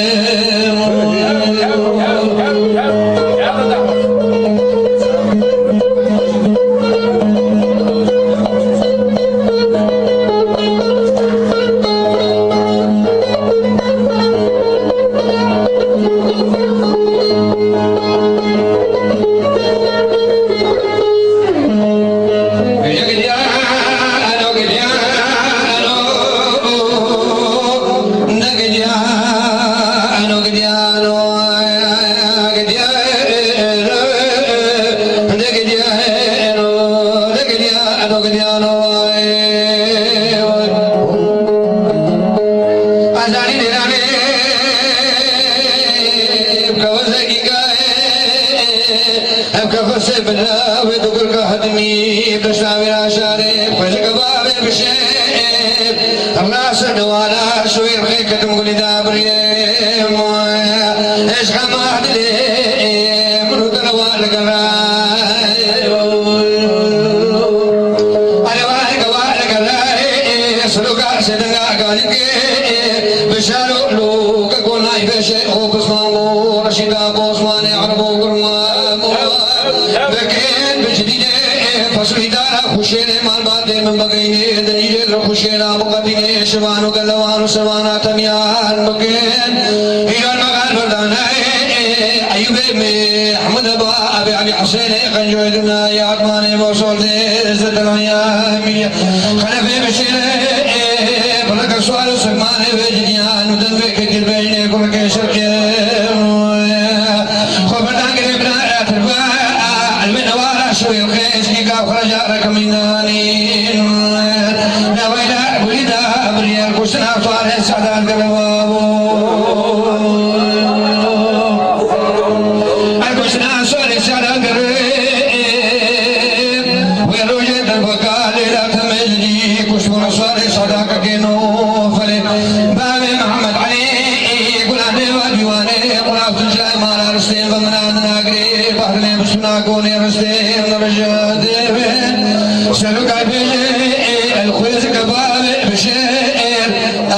Ev kefesê bila wê du gurga hedimî, deşta wê aşarê, xwecik eva wê bişê. Hemla ser dewala şoyê rixê ketim gulî da biriyê. Eşqa ma dilê, min û te rewa li gel re. Erewa li gewa li gel re, seroka sêdenga galikê. Bişaro lo ke konay beşê, o Osman lo, Reşîda Osmanê, Erebo Gurma. Bikin bi cidînê, feslî dara xuşênê, malbatê min bigeynê, dilîrê li xuşêna biqetînê, şivan û gelewan û sevana temiyan bikin. Îran megal berdanayê, Eyûbê Mehmûd ba, Ebê Elî Husênê, Qencoyê Duna, Yadmanê Mosolê, Zetelaya Mîrya, Xelefê Bişêrê, Beleke Sual û Sekmanê vê cinyan û dengê Kekil Beyne, Gulekê Şirkê. Xwe berdan girê bina etirba, elmê newara şoyê xêz, nîka xwe reja rekemîndanîn. Neweyla gulî da biriyê, kuştina Sualê Sedat Gelebabo. Kuştina Sualê Sedat Gelebabo. Wê rojê derbaka lêla temezlî, kuş Şarê şadakekê nû ferê bavê Mihemed Elî, gulan dêva dîwanê, qulat tunca mala ristên ve minan nagirê, bahrine bistuna konê ristên rija dêvê. Seroka bêje, el xwêz ke bavê bişêr,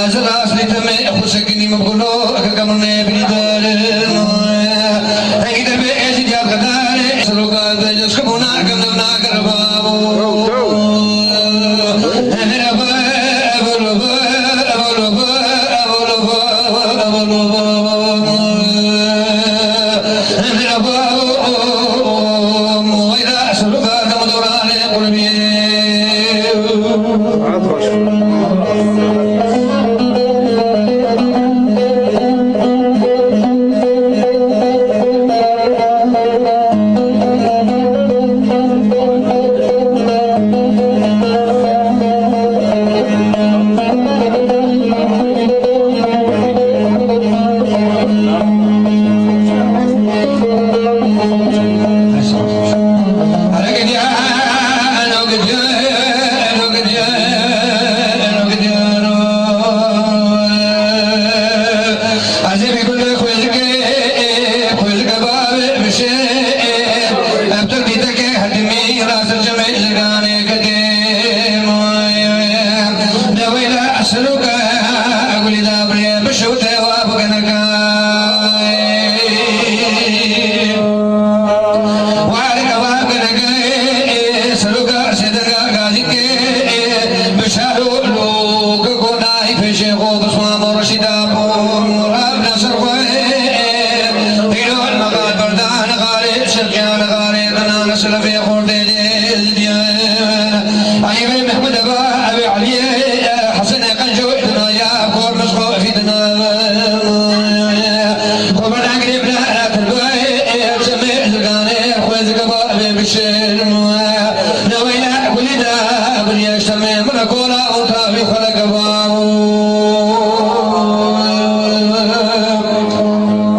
ez rastî temê xwe sekinî min gulo, ke ke min nêbînî darin. Hengî derbê êzî diyar qedarê, seroka bêje, ez ke bona, ke min nakir bavo.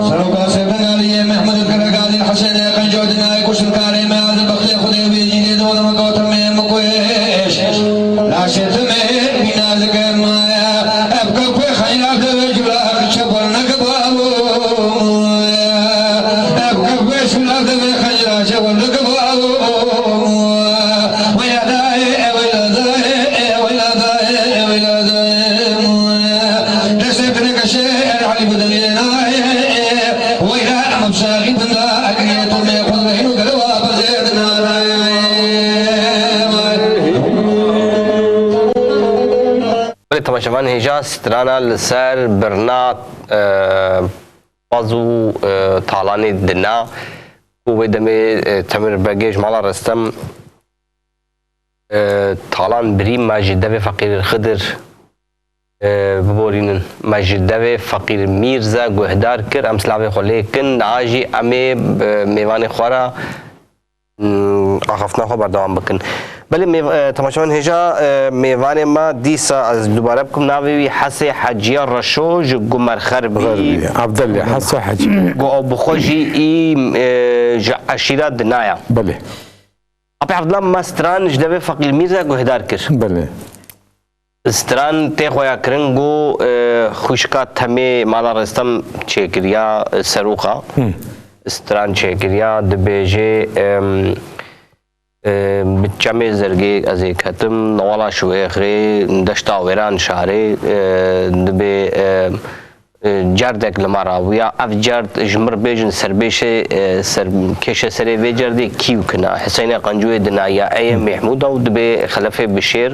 Seroka Sêrdengaliyê Mehmûd Karagadî Hesênê Qenco dinayê kuştinkarê me, ez bextê Xwedê wê cîrê dodem gotim ê min kuş. Laşê tu me bîna dikim. Ev kek wê xeyra de wê cula çepol neke bavo. Ev kek wê şula de wê xeyra çepol neke bavo. Weyla dayê, e weyla dayê, e weyla dayê, e weyla dayê. Destê bineke şêr Elî bidilê nayê. Weyla em saxî binda, egriye tu me xwe zehîn û gelewa bizê dinayê. Belê temaşevan hêja strana li ser birna, e, paz û, e, talanê dina ku wê demê, e, Temir Begê ji mala Restem, e, talan birî, me ji devê Feqîr Xidir, e, biborînin. Me ji devê Feqîr Mîrze guhdar kir. Em silavê xwe lê kin. Niha jî em ê, e, mêvanê xwe re Hmm, axaftina xwe berdewam bikin. Belê mêv-, e, temaşevan hêja, e, mêvanê me dîsa ez dubare bikim, navê wî Hesê Heciya Reşo ji Gumerxer bî. Xerbî, Abdulê Hesê Hecî. Ku ew bi xwe jî î, e, ji eşîra Dinaya. Belê. Apê Abdullah me stran ji devê Feqîr Mîrze guhdar kir. Belê. Stran tê xweya kirin ku, e, xwişka Temê mala Restem çêkiriya, e, Serûxa. Hı. Stran çêkiriya, dibêje, em, e, bi çemê Zergê ez ê ketim, newala Şuêxrê, deşta Wêran şarê, e, dibê, e, e, cerdek li me rabûya. Ev cerd ji mir bêjin serbêşê, e, ser, kêşe serê vê cerdê kî û kina. Hesênê Qencûyê dinaya, ê yê Mehmûda û dibê Xelefê Bişêr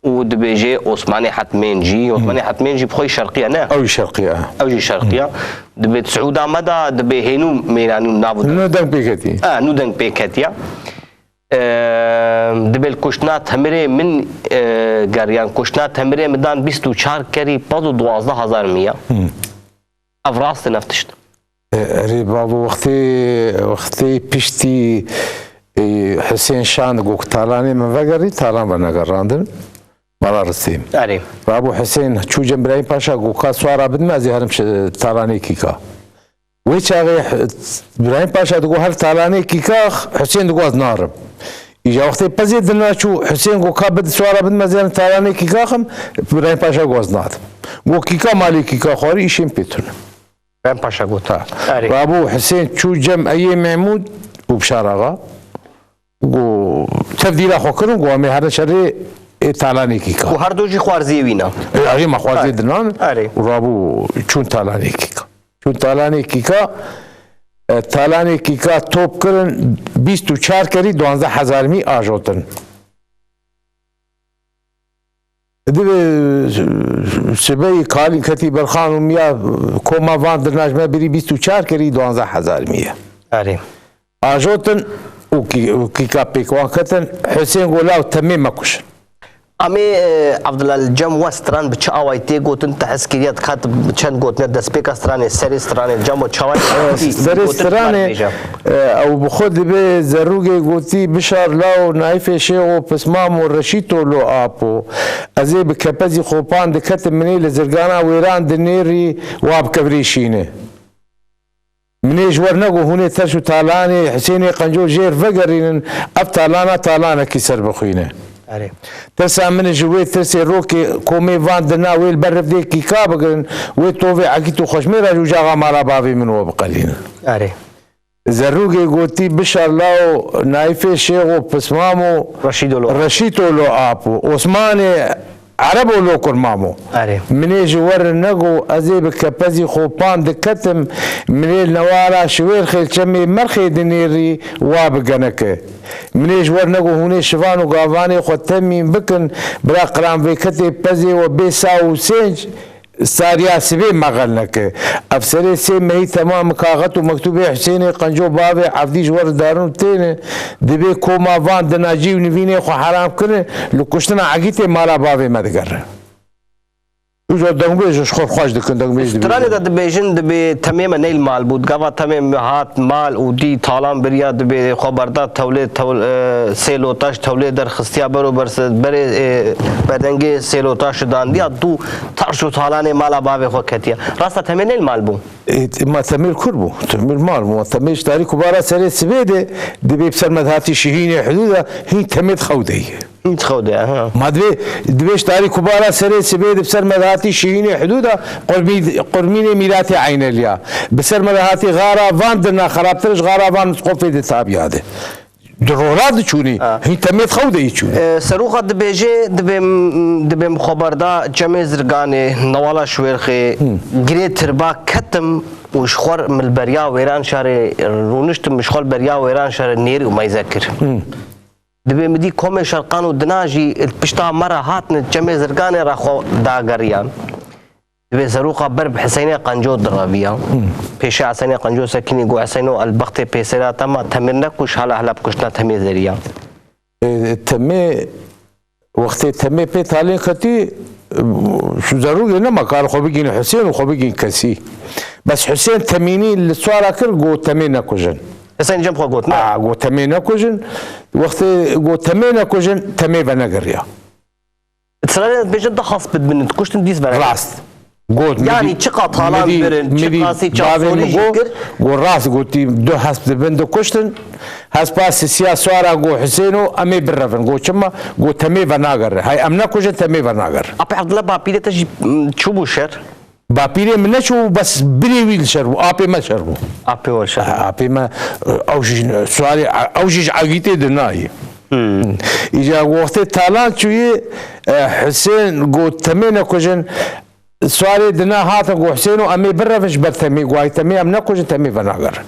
û dibêjê Osmanê Hetmên jî. Osmanê Hetmên jî bi xwe şerqî ye, ne? Ew jî şerqî ye. Ew jî şerqî ye. Dibê Siûda me da, dibê hênû mêranî û nav û Nû deng pê ketiye. Ha, nû deng pê ketiye. Eee, dibê li kuştina Temirê min, eee, geriyan. Kuştina Temirê min dan bîst û çar kerî pez û duwazdeh hezar miya. Hmm. Ev rast in ev tişt. E, erê bavo, wextê, wextê piştî, e, Husên Şan got, talanê min vegerî, talan venegerandin. Mala Ristî. Erê. Babo Husên çû cem Birahîm Paşa got, ka swara bidin, ez ê herim şi-, talanê kîka. Wê çaxê H-, Birahîm Paşa digot, her talanê kîka, Husên digot, ez narim. Îja wextê pezê dina çû, Husên got, ka bid swara bidme zêrin talanê kîka xim, Îbrahîm Paşa got, ez nadim. Got, kîka malê kîka xwarî, îşên pê tune. Ben Paşa got. Ha. Erê. Rabû Husên çû cem Eyê Mehmûd û Bişar Axa. Got, tevdîra xwe kirin, got, em ê herin şerê ê talanê kîka. Û her du jî xwarziyê wî ne. E, erê, me xwarziyê dinan. Erê. Û rabû çûn talanê kîka. Çûn talanê kîka, e, talanê kîka top kirin, bîst û çar kerî duwazdeh hezar mî ajotin. Divê sibeyî kalî ketî berxan û miya koma van dirna ji me birî bîst û çar kerî duwazdeh hezar mî ye. Erê. Ajotin û kî-, û kîka pêk wan ketin, Husên got, law temê mekujin. Amê, e, Abdullah, li cem we stran bi çi awayî tê gotin, te hez kiriye, dikhat bi çend gotine destpêka stranê, serê stranê, li cem we çawa Serê stranê, bêje. E, ew bi xwe dibê zerrûgê gotî, bişar law, nayfê şêxo, pismamo, reşîto lo apo. Ez ê bi kepezî xopan diketim, minê li zirgana wêran dinêrî, wa bi kevirî şîne. Minê ji wer nego hûnê terş û talanê Husênê Qenco jêr vegerînin, ev talana talanekî serbixwîne. Erê. Tirsa min ji wê tirsê rokê komê van dina wê li ber rivdê kîka bigirin, wê tovê Egît û Xweşmêra ji ucaxa mala bavê min we biqelînin. Erê. Zerrûgê gotî, bişar lawo, nayfê şêxo, pismamo, Reşîdo lo. Reşîto lo apo, Osmanê Erebo lo kurmamo. Erê. Minê ji wer nego, ez ê bi kepezî xopan diketim, minê li newara şiwêr xêl çemê merxê dinêrî wa bi geneke. Minê ji wer nego hûnê şivan û gavanê xwe temîn bikin, bira qiranvêketê pezê we bê saw û sênc sariya sibê mexel neke. Ev serê sê mehî temam kaxet û mektûbê Husênê Qenco bavê Evdî ji wer darin û têne, dibê koma van dina cî û nivînê xwe heram kirin, li kuştina Egîtê mala bavê me digerin. Uca dengbêj ji xwe xweş dikin, dengbêj dibêjin. Stranê de dibêjin, dibê temê me neyl mal bû. Gava temê me hat mal û dî talan biriya, dibê xwe berda tewlê, tewl-, e, sê lotaş tewlê derxistiya bero berse, berê, e, berdengê sê lotaş dandiya dû tarş û talanê mala bavê xwe ketiya. Rasta temê neyl mal bû. E, ma temêr kur bû, temêr mal bû. Temêr ji tarî kubara serê sibê de dibê bi ser me dihatî şihînê hidûda hîn temê di xew de ye. Hiç xew de, ha. Ma divê, divê ji tarî kubara serê sibê di bi ser me de hatî şihînê hidûda qurmî-, qurmînê mîratê Eyneliya. Bi ser me de hatî xara van dirna xerabtir ji xara van Misqofê di tabiya de. Di rora diçûnî, Ha. hîn temê xew de yî çûnî. E, Serûxa dibêje, dibêm, dibêm xweberda Cemê Zirganê, Newala Şwêrxê, girê tirba ketim û ji xwe milberiya wêran şarê rûniştim, ji xwe beriya wêran şarê nêrî û meyze kir. Dibê min dî komê Şerqan û Dina jî li pişta me re hatine Çemê Zirganê re xwe dageriyan. Dibê Serûqa ber bi Hiseynê Qenco direviya. Pêşê Hiseynê Qenco sekinî got, Hiseyno, el bextê pêsêra te ma, temê nekuş, hala hela bi kuştina temê zeriya. E, temê, wextê temê pê talên xetî, Şu zerûgê nema kar xwe bigîn Husên û xwe bigîn kesî. Bes Husên temînî li swara kir, got temê nekujin. Husên cem xwe got, ne? A, got temê nekujin. Wextê got temê nekujin, temê venegiriya. Israîlê dibêjin du hesp dibin, dikuştin dîs vere. Rast. Got, yanî çiqa talan birin, çiqasî çavsolî jî kir. Got rast gotî, du hesp dibin dikuştin. Hespa sisiya swara got Husêno, em ê birevin. Got çima? Got temê venagere. Hay em nekujin, temê venagere. Apê Evdila bapîrê te jî çûbû şer? Bapîrê min neçû, bes birê wî li şer bû. Apê me şer bû. Apê we şer bû. Apê me, ew jî suarê, ew jî ji Egîtê de nayê. Îca wextê talan çûyê, e, Husên got temê nekujin. Suarê dina hatin got Husêno, em ê birevin ji ber temê. Got temê em nekujin, temê venagerin.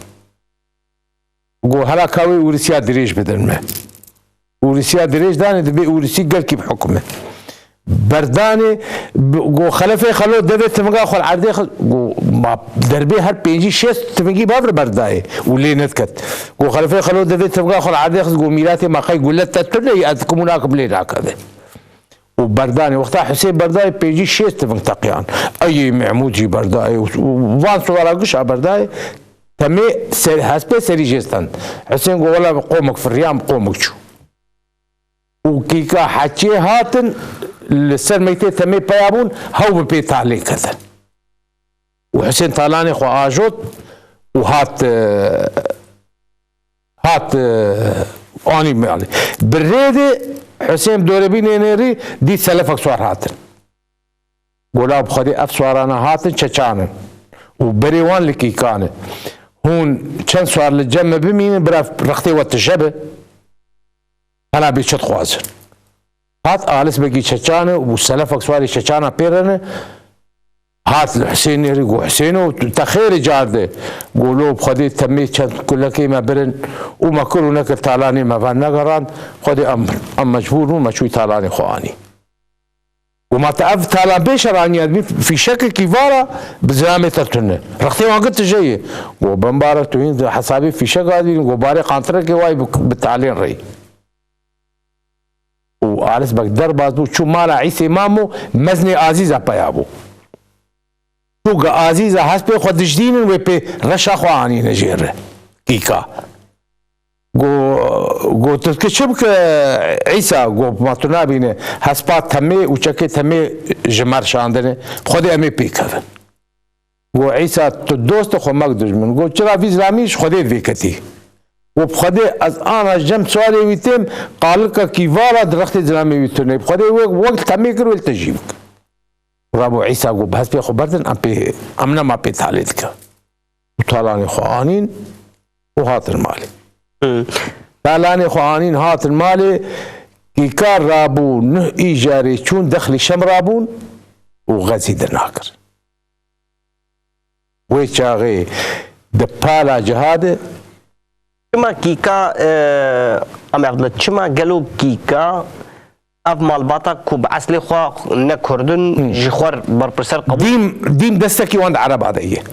Got hela ka wê ûrisiya dirêj bidin me. Ûrisiya dirêj danê, dibê ûrisî gelkî bihukime. Berdanê, got Xelefê Xelo devê tivinga xwe li erdê xist. Got ma derbê her pêncî şêst tivingî bavir berdayê û lê nediket. Got Xelefê Xelo devê tivinga xwe li erdê xist, got mîratê ma qey gule te tune yî, ez dikim û nakim lê nakeve. Û berdanê, wexta Husên berdayê pêncî şêst tiving teqiyan. Eyê Mehmûd jî berdayê û, û van suwara gişa berdayê, temê ser, hespê serî jê stend. Husên got wela bi qomek firiyam, bi qomek çû. Û kîka heçê hatin li ser meytê temê peya bûn, hew bi pê talê ketin. Û Husên talanê xwe ajot û hat, e, hat, e, Anî malê. Bi rê de Husên bi dorê bînê nêrî dît selefek swar hatin. Gola bi Xwedê ev swarana hatin çeçan in. Û berê wan li kîkan e. Hûn çend swar li cem me bimînin, bira rextê we tije be. Hela bê çi dixwazin. Hat Alis Begî çeçan e û selefek swarê çeçana pê re ne. Hat li Husên nêrî, got, Husêno, tu te xêrê car de. Got, lo bi Xwedê temê çend kulekê me birin û me kir û nekir talanê me venegerand. Xwedê em, em mecbûr bûn, me çûyî talanê xwe anî. Got, ma te ev talan pêşer aniya, dibî fîşekekî vara bi zilamê te tune. Rextê wan gir tije ye. Got, bimbarek tu hîn hesabê fîşek adî, got, barê qantirekê wayî bi, bi talên rê. Û Alis Beg derbas bû, çû mala Îsê Mamo, mezinê Azîza peya bû. Çû ga Azîza hespê xwe dijdînin, wê pê reşa xwe anîne jê re. Kîka. Go, go, tu dikî çi bike Îsa? Go, ma tu nabîne hespa temê û çekê temê ji me re şandine. Xwedê em ê pêkevin. Go, Îsa, tu dost xwe mek dijmin. Go, çira vî zilamî ji Xwedê vêketî. Go, bi Xwedê ez ana cem çarê wî têm, qalikekî vara di rextê zilamê wî tune. Bi Xwedê wek, wek temê kir, wê li te jî bik. Rabû Îsa got, bi hespê xwe berdin, em pê, em nema pê talê dike. Û talanê xwe anîn û hatin malê. Hmm. Talanê xwe anîn hatin malê, Kîka rabû nuh îjarê çûn dexlî Şem rabûn û xezî dirna kir. Wê çaxê di pala cihadê. Çima Kîka, e, Amê Evdila, çima gelo Kîka ev malbata ku bi eslê xwe ne Kurd in, Hmm. ji xwe berpirsiyar qebûl? Dîm, dîm destekî wan di Ereba de ye.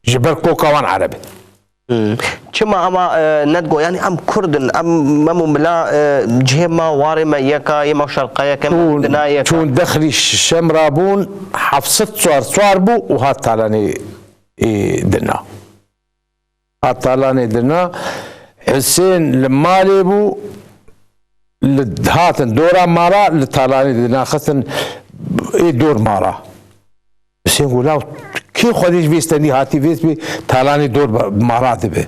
Ji ber koka wan Ereb e. Hmm. Çima ama, e, nedgo, yani em Kurd in, em, mem û mila, e, cihê me, warê me yeka, yê me şerqa yek e, me Çûn, dina yek e. Çûn dexlî Şem rabûn, heft sed çar çar bû û hat talanê, e, dina. Hat talanê dina, Husên li malê bû, li hatin dora mala, li talanê dina xistin ê dor mala. Husên got, law, kê Xwedê ji vê stendî hatî vê bê, talanê dor ba-, mala dibe.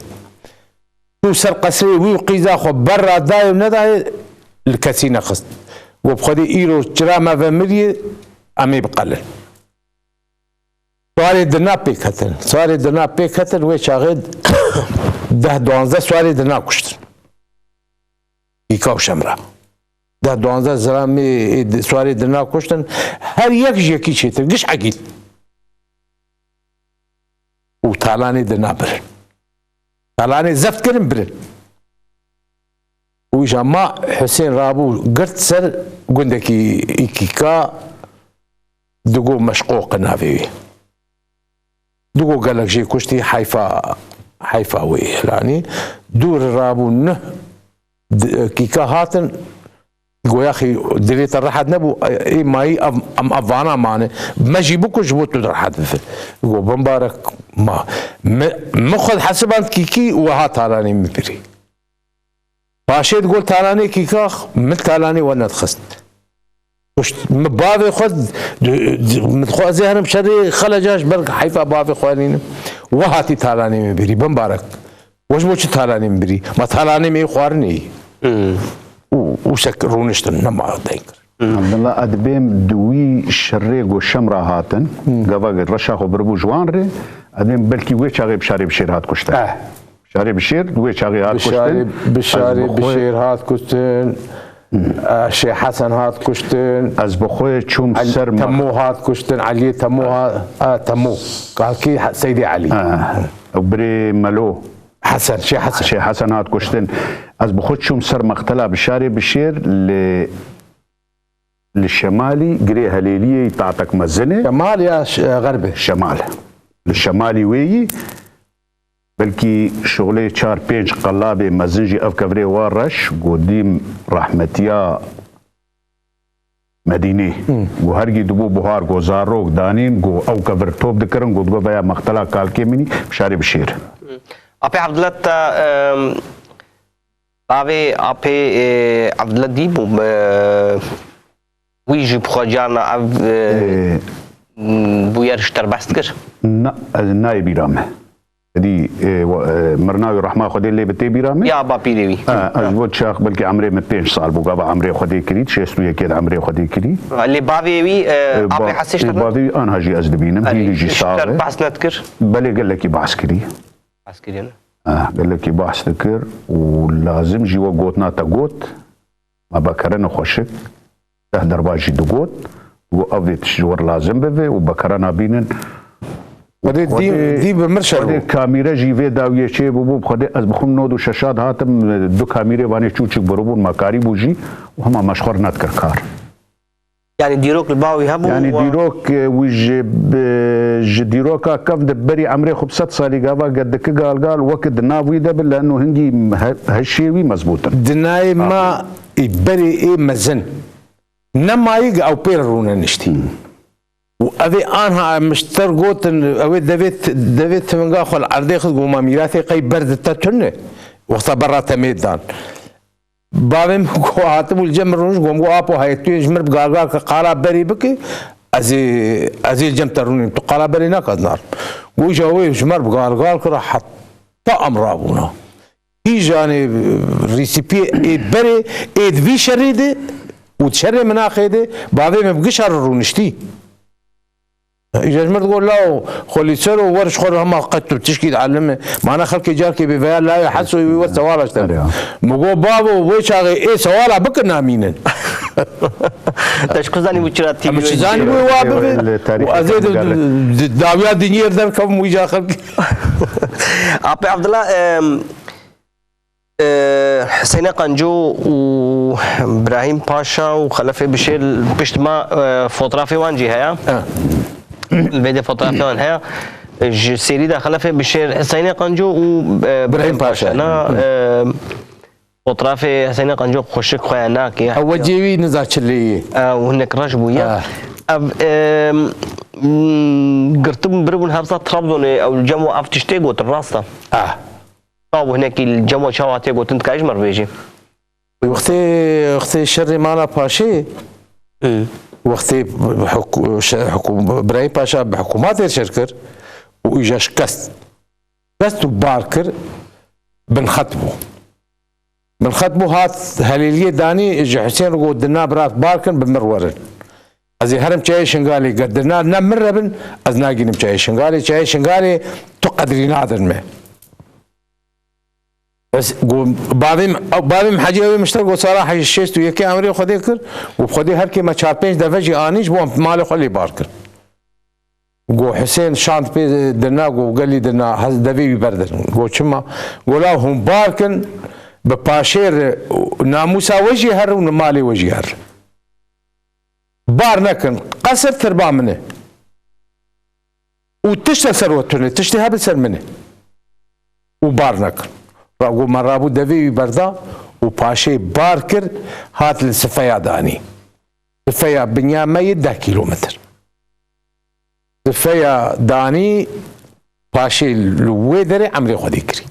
Çû ser qesrê wî û qîza xwe berra dayê û nedayê li kesî nexist. Got, bi Xwedê îro çira me ve miriyê, em ê biqelin. Çarê dina pêk ketin. Çarê dina pêk ketin, wê çaxê deh duwanzdeh çarê dina kuştin. Kîka û Şemra. Deh duwanzdeh zilamê, e, di-, çarê dina kuştin. Her yek ji yekî çêtir. Giş egîl. Û talanê dina birin. Talanê zeft kirin birin. Û îja ma Husên rabû girt ser gundekî Îkîka, digo Meşqoq e navê wî. Digo gelek jê kuştî, heyfa, heyfa wê îhlanî. Dûr rabû nuh d-, Kîka hatin, goyaxî dilê te rehet nebû, ê mayî ev, em ev vana mane. Me jî bikuj ji bo tu rehet bibe. Go bimbarek ma. Me, me xwe hesiband Kîkî û weha talanê min birî. Paşê digol talanê Kîkax, min talanê we nedixist. Kuşt, min bavê xwe, d-, d-, min xwe ez ê herim şerê Xeleca ji ber heyfa bavê xwe nînim. We hatî talanê min birî, bimbarek. We ji bo çi talanê min birî? Ma talanê min ê xwarinê yî. Hmm. Û, û sek rûniştin, nema deng kir. Abdullah, ez dibêm di wî şerê ku Şemra hatin, Hmm. gava reşa xwe biribû ji wan rê, ez dibêm belkî wê çaxê Bişarê Bişêr hat kuştin. Eh. Bişarê Bişêr, di wê çaxê hat Bişarê, kuştin. Bişarê Ez bi xwe Bişêr hat kuştin. Hmm. Eh, Şêx Hesen hat kuştin. Ez bi xwe çûm Elî ser ma- Temo hat kuştin. Eliyê Temo ha-, eh, Temo. Kakî Ha-, Seydê Elî. Eh, ew birê Melo. Hesen, Şêx Hesen. Şêx Hesen hat kuştin. Ez bi xwe çûm ser mextela Bişarê Bişêr li, li şemalî girê Helêliyê tatek mezin e. Şemal ya ş-, e, xerb e? Şemal. Li şemalî wê yî. Belkî şolê çar pênc qelabê mezin jî ev kevirê wa reş, go dîm rehmetiya Medînê. Hmm. Go hergî dibû buhar, go zarok danîn, go ew kevir top dikirin, go digo veya mextela kalkê minî, Bişarê Bişêr. Apê Evdila te, em, bavê apê, e, Evdila dî bû, e, wî jî bi xwe carna ev, e, Ee, bûyer ji te re behs dikir? Na, ez nayê bîra me. Dî, e, wa-, e, mirina wî rehma Xwedê lê bi tê bîra min. Ya bapîrê wî. Ha, ez bo çax belkî emrê min pênc sal bû, gava emrê Xwedê kirî, şêst û yekê de emrê Xwedê kirî. Lê bavê wî, e, E, apê ba-, Hesê e, şer bavê wî anha jî ez dibînim, Erê, hînî jî şer sax e. Behs nedikir. Belê gelekî behs kirî. Behs kirî ne? Ha, gelekî behs dikir û lazim jî we gotina te got. Me Bekerene xweşik deh derba jî digot, got, "Ev vê tişt ji wir lazim bibe û Bekerena bînin." Xwedê dî, Xwedê, dî bi mir şer Xwedê bû. Kamîre jî vê dawiyê çê bûbû, Xwedê ez bi xwe nod û şeşa dihatim, du kamîrê vanê çûçik biribûn, me karîbû jî û hema me ji xwe re nedikir kar. Yani dîrok li ba wî hebû Yani wa- dîrok, e, wî ji, bi, ji dîroka kevn de berî emrê xwe bi sed salî gava ge diki galgal weke di nav wî de bi, leno hingî he-, hişê wî mezbût in. Di nayê ma ê berê ê mezin. Nemayî ge ew pê re rûne niştî. Hmm. Û ev ê anha em ji ter gotin, ew ê devê t-, devê tivinga xwe li erdê xist, got, "Ma mîratê qey ber di te tune." Wexta berra te mê dan. Bavê min ku hatibû li cem min rûnişt, got, "Min got, apo heye tu yê ji min bi galgal ke qala berî bike, ez ê, ez ê li cem te rûnîm, tu qala berê nake ez narim." Got, "Îja wê ji me re bi galgal kira heta em rabûna." Kîjanê rîsîpiyê ê berê ê di vî şerê de û di şerê minaxê de bavê min bi gişa re rûniştî. Îja ji min digot, "Law, xwe lî ser û wer ji xwe re hema qet tu tişkî dielime." Mane xelkê carkê bê veya layê Hesoyê wî wer sewala ji te. Erê. Min got, "Bavo, wê çaxê ê sewala bikin namînin." Te ji ku zanî bû çira tî Em çi zanî bû wa bibe? Li tarîxê Û ez ê de, digerre. Di dawiya dinyê derkevim wî ca xelkê. Apê Abdullah, em, Ee, Hüseyinê Qenco û Birahîm Paşa û Xelefê Bişêr pişt ma, e, fotoğrafê wan jî heye. Ha. Vê de fotoğrafê wan heye. Ji serî de Xelefê Bişêr, Hüseyinê Qenco û, e, Birahîm Paşa. Na, e, fotoğrafê Hüseyinê Qenco xweşik xwe ya nake. Ew wecê wî niza çi lê ye. E, û hinek reş bûye. Ha. Ev, e, m, girtibûn biribûn hevza Trabzonê, ew cem û ev tiştê gotin, rast e. Ha. Ka û hinekî li cem we çawa tê gotin, dikare ji me re bêjî? Wextê, wextê şerê mala Paşê, Hmm. wextê hikû-, şe-, hikû-, Birayîm Paşa bi hikûmatê şer kir û îja şikest. Şikest û bar kir, binxet bû. Binxet bû, hat Helêliyê danî, ji Husên re got, "Dina birat bar kin, bi mir werin. Ez ê herim çayê Şingalê, ger dina ne min re bin, ez nagînim çayê Şingalê. Çayê Şingalê tu qedrî nadin me." Ez got, bavê min, bavê min Hecî ew ê min ji te re got, sala hej-, şêst û yekê emrê Xwedê kir, got, Xwedê her kê me çar pênc deve jî anî, ji bo em malê xwe lê bar kir. Got, Husên şand pê dina, got, gelî dina, hez devê wî berdin. Got, çima? Got, law hûn bar kin, bi paşê re namûsa we jî her û malê we jî her. Bar nekin, qesir tirba min e. Û tişt li ser we tune, tiştê hebe ser min e. Û bar nekin. Ra got, me rabû devê wî berda û paşê bar kir, hat li sifeya danî. Sifeya binya me yê deh kîlometr. Sifeya danî, paşê li wê derê emrê Xwedê kirî.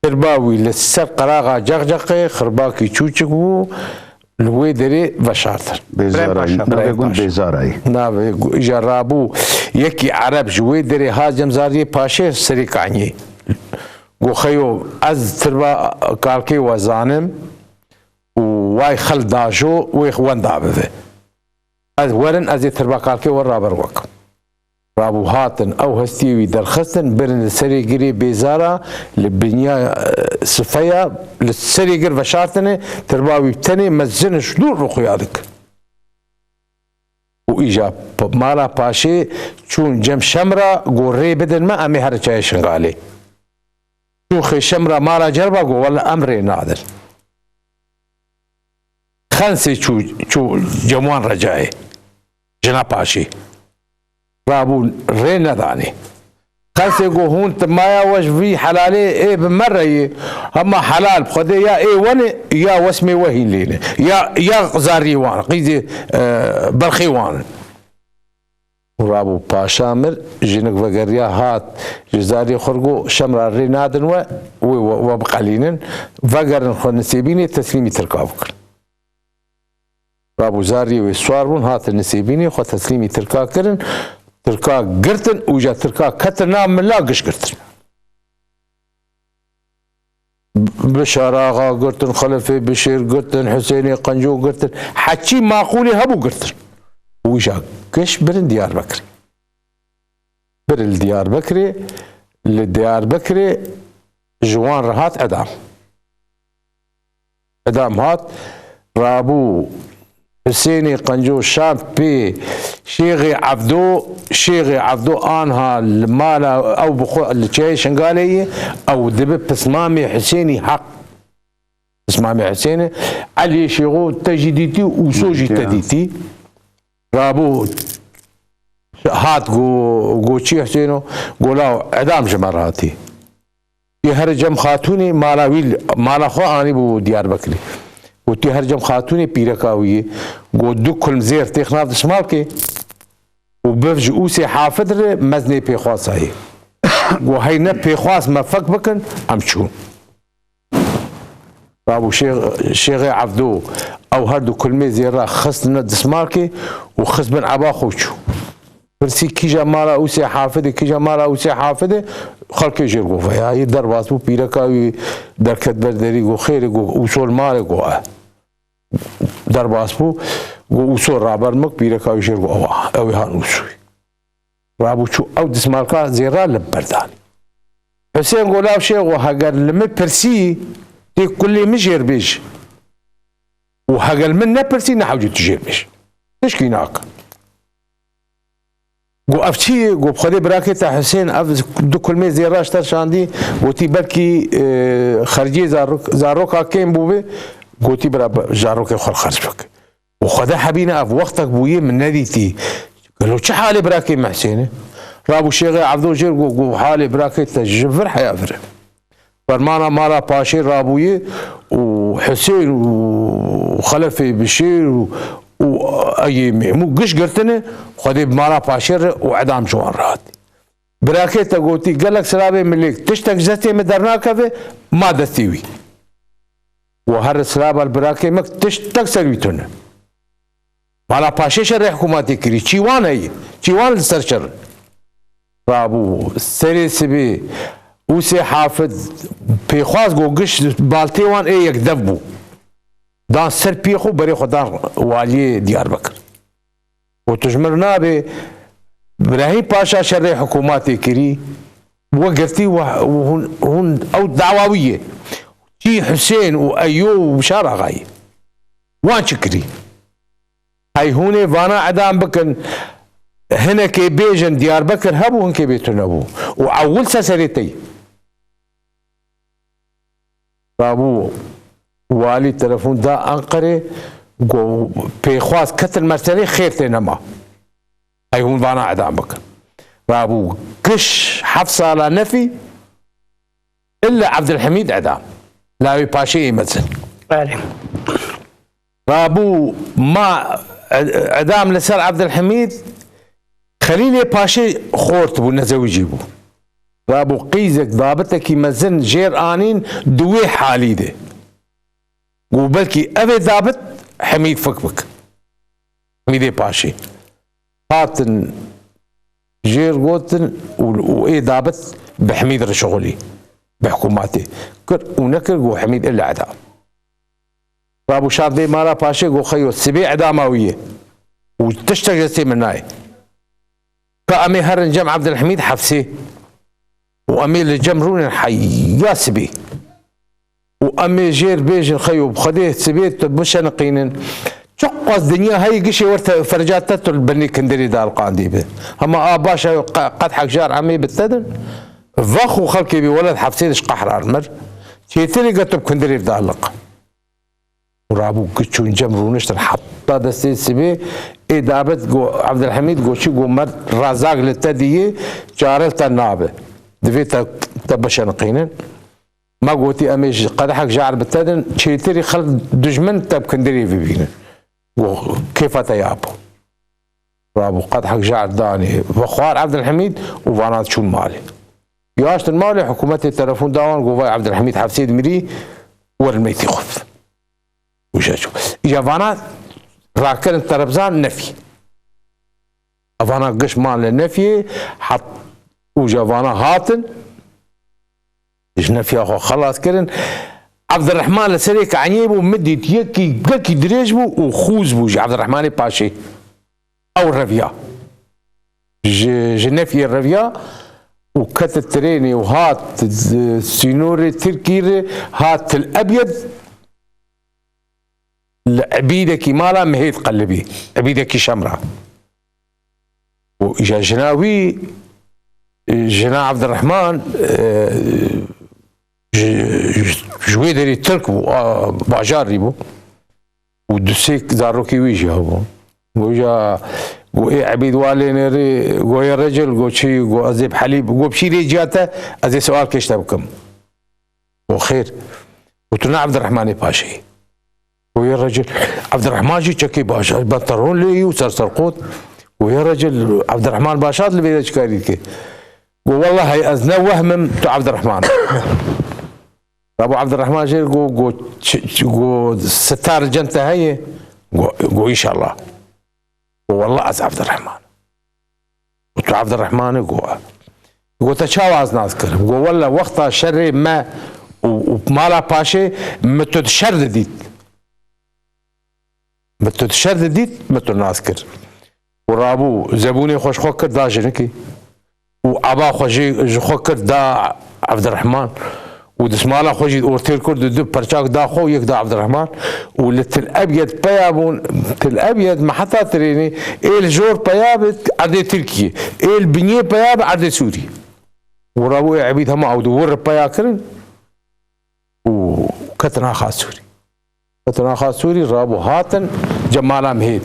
Tirba wî li ser qeraxa Cexceqê, xirbakî çûçik bû, li wê derê veşartin. Bêzarayî. Paşa. Navê gund Paşa. Bêzarayî. Navê gu-, îja rabû yekî Ereb ji wê derê hat cem zariyê paşê serê kaniyê. Got, Xeyo, ez tirba kalkê we zanim û way xel dajo wê wenda bibe. Ez werin, ez ê tirba kalkê we raber we kim. Rabû hatin, ew hestiyê wî derxistin, birin li serê girê bêzara, li binya, e, sifeya, li serê gir veşartine, tirba wî tenê mezin ji dûr rûxuya dik. Û îja p-, mala paşê çûn cem Şemra, got, rê bidin me, em ê herin çayê Şingalê. Çû xê Şemra mala cerba, got, wele em rê nadin. Xensê çû, çû cem wan recayê. Jina paşî. Rabû rê nedanê. Xensê got, hûn ti maya we ji vî helalê ê bi me re yê. Hema helal bi Xwedê ya ê wen e, ya wesmê we hîn lê ne. Ya, ya zariyê wan, qîzê, e, berxê wan. Rabû paşa mir, jinik vegeriya hat, ji zariyê xwe re got, Şemra rê nadin we, wê we, we biqelînin, vegerin xwe Nisêbînê teslîmî Tirka bikin. Rabû zariyê wê siwar bûn, hatin Nisêbînê xwe teslîmî Tirka kirin, Tirka girtin û ja Tirka ketin nav mila giş girtin. Bişar Axa girtin, Xelefê Bişêr girtin, Husênê Qenco girtin. Heçî maqûlî hebû girtin. Û îja giş birin Diyarbekirê. Birin li Diyarbekirê, li Diyarbekirê ji wan re hat edam. Edam hat, rabû Husênê Qenco şand pê Şêxê Evdo, Şêxê Evdo anha li mala ew bi xwe li çiyayê Şingalê ye, ew dibe pismamê Husênî Heq. Pismamê Husênê, Eliyê Şêxo te jî dîtî û Ûso jî te dîtî. Rabû hat go, go çi Husêno, go law edam ji me re hatî. Tê here cem xatûnê mala wî, mala xwe anîbû Diyarbekirê. Got, tê here cem xatûnê pîreka wî yê. Got, du kulm zêr têx nav dismalkê û biv ji Ûsê Hafid re meznê pêxwasa yê. Got, hey ne pêxwas me fek bikin, em çûn. Rabû Şêx-, Şêxê Evdo ew her du kulmê zêra xistine dismalkê û xist bin eba xwe çû. Pirsî kîja mala Ûsê Hafidê, kîja mala Ûsê Hafidê, xelkê jêr got, veya yê derbas bû, pîreka wî derket ber derî, got, xêrê, got, Ûso li malê, got, e. Derbas bû, got, Ûso raber min, pîreka wî jêr got, ewa, ew ê han Ûsoyî. Rabû çû ew dismalka zêra li ber danî. Husên got, law Şêxo, heger li min pirsî, tê kulê min jêr bêj. Û heger li min nepirsî, nehewcî tu jêr bêj. Tişkî nakin. Got, ev çi ye? Got, bi Xwedê birakê te Husên ev du kulmê zêra ji te şandî, gotî belkî, e, xerciyê zarok-, zaroka kêm bûbe, gotî bira be-, zarokê xwe xerc bike. Û Xwedê hebîne ev wextek bûye min nedîtî. Gelo çi halê birakê me Husên e? Rabû Şêxê Evdo jêr got, got, halê birakê te ji vir heya vir e. Fermana mala paşê rabûye û Husên û Xelefê Bişêr û, û Eyê Mêmû giş girtine, Xwedê bi mala paşê re û edam ji wan re hatî. Birakê te gotî, gelek silabê min lêk tiştek ji destê min dernakeve, ma destê wî. Û her silaba li birakê min tiştek ser wî tune. Mala paşê şerê hikûmatê kirî. Çî wan heye? Çî wan li ser şer? Rabû serê sibê Ûsê Hafid pêxwaz got giş baltê wan ê yek dev bû. Dan ser piyê xwe berê xwe dan waliyê Diyarbekir. Got, tu ji min re nabê, Birahîm Paşa şerê hikûmatê kirî, we girtî we, hûn, hûn ew dawa wî ye. Çî Husên û Eyo û Bişar Axayî. Wan çi kirî? Hey hûn ê vana edam bikin, hinekê bêjin Diyarbekir hebû, hinkê bê tune bû. Û ewil ser serê te ye. Rabû walî telefon da Enqerê, got, pêxwaz ketin meselê xêr tê nema. Hey hûn vana edam bikin. Rabû giş heft sala nefî, illa Evdilhemîd edam. Lawê paşê yê mezin. Belê. Rabû ma ed-, edam li ser Evdilhemîd, Xelîlê Paşê xort bû, nezewicî bû. Rabû qîzek dabitekî mezin jêr anîn di wê halî de. Got, belkî ev ê dabit Hemîd fik bik. Hemîdê Paşê. Hatin jêr gotin û, û ê dabit bi Hemîd re şixulî. Bi hikûmatê. Kir û nekir, got Hemîd illa edam. Rabû şandê mala paşê, got, xeyo, sibê edama wî ye. Û tiştek destê min nayê. Ka em ê herin cem Evdilhemîd hefsê. Û em ê li cem rûnin heya sibê. Û em ê jêr bêjin, xeyo, bi Xwedê sibê tu bişeniqînin. Çiqas dinya heyî gişê werte ferca te tu li binê kindirê de elqandî bi. Hema a baş e, qe-, qedhek jar em ê bi te din. Vex û xelkê bî welat hefsê de ji qehran mir. Çêtirê ge tu bi kindirê de aliq. Û rabû giç û cem rûniştin heta destê sibê. Ê dabit got, Evdilhemîd got çi, got, me razak li te dîye, çare li te nabe. Divê te, te bişeniqînin. Me gotî em ê ji qedehek jar bi te din, çêtirî xelk dijmin te bi kindirê bibînin. Got, kêfa te ya bû. Rabû qedhek jar danê vexwar Evdilhemîd û vana çûn malê. Yaştin malê, hikûmetê telefon da wan, got, vay Evdilhemîd hefsê dimirî, werin meytî xwe. Û je çû. Îja vana rakirin Terebzan nefî. Evana giş man li nefiyê, hat û je vana hatin. Ji nefiya xwe xelas kirin. Evdirehman li serê kaniyê bû, min dît yekî gelkî dirêj bû û xûz bû ji Evdirehmanê Paşê. Ew reviya. Ji, ji Nefiyê reviya û ket tirênê û hat, e, sînorê Tirkî re, hat Til Ebyed, li Ebîdekî mala Mihêd qelibî. Ebîdekî Şemra. Û îja jina wî, e, jina Evdirehman, e, ji, ji, ji wê derê Tirk bû, a, bajarî bû. Û du sê zarokê wî jî hebû. Goja, go ê Ebîd wa lê nêrî, go yê Recil, go çi, go ez ê bi Helîb, go bi şîrê ciya te, ez ê siwal kêşte bikim. Go xêr. Go tu ne Evdirehmanê Paşê yî. Go yê Recil, Evdirehman jî çekê baş, benteron lê yî û serserqot. Go yê Recil, Evdirehman Başat li vê de çikarî dike? Go wellahî ez ne wehmim tu Evdirehman. Rabû Evdirehman jê go, go, çi, çi, go sitar cem te heye? Go, go înşallah. Go wellahî ez Evdirehman. Go tu Evdirehman î? Go. Go te çawa ez nas kirim? Go wella wexta şerê me û, û mala Paşê, min tu di şer didît. Min tu di şer didît, min tu nas kir. Û rabû zebûnê xwe ji xwe kir da jinikê. Û eba xwe jê, ji xwe kir da Evdirehman. Û dismala xwe jî ortêr kir, du, du perçak da xwe û yek da Evdirehman. Û li Til Ebyed peya bûn, Til Ebyed me heta tirênê, ê li jor peya bi erdê Tirkiyê, ê li binyê peya bi erdê Sûrî. Û rabû ê Ebîd hema ew du wir peya kirin û ketin axa Sûrî. Ketin axa Sûrî, rabû hatin cem mala Mihêd.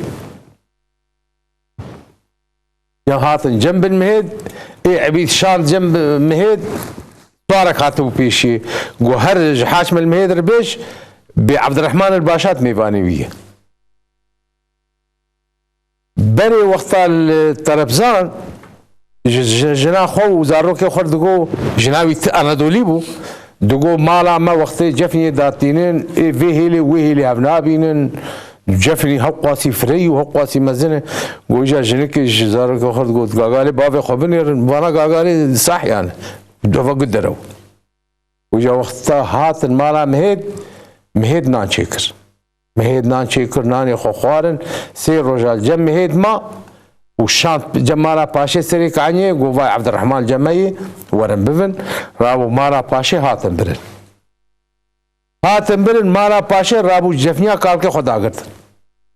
Yan hatin cem bin Mihêd, ê Ebîd şand cem bi Mihêd, tuarek hatibû pêşiyê. Go her ji Haşmil Mihêd re bêj, bê Evdirehman el Başat mêvanê wî ye. Berê wexta li Terebzan ji, ji jina xwe û zarokê xwe digo, jina wî ti Anadolî bû, digo mala me wextê cefniyê datînin, ê vê hêlê wê hêlê hev nabînin, cefnî hewqasî fireyî û hewqasî mezin e. Go îja jinikê ji zarokê xwe digot, gagalê bavê xwe binêrin, vana gagalê sah yani. Dova gu derew. Û ja wexta hatin mala Mihêd, Mihêd nan çêkir. Mihêd nan çêkir, nanê xwe xwarin. Sê roja cem Mihêd ma û şand cem mala Paşê Serê Kaniyê, got, vay Evdirehman cem me yê, werin bivin. Rabû mala Paşê hatin birin. Hatin birin, mala Paşê rabû cefniya kalkê xwe dagirtin.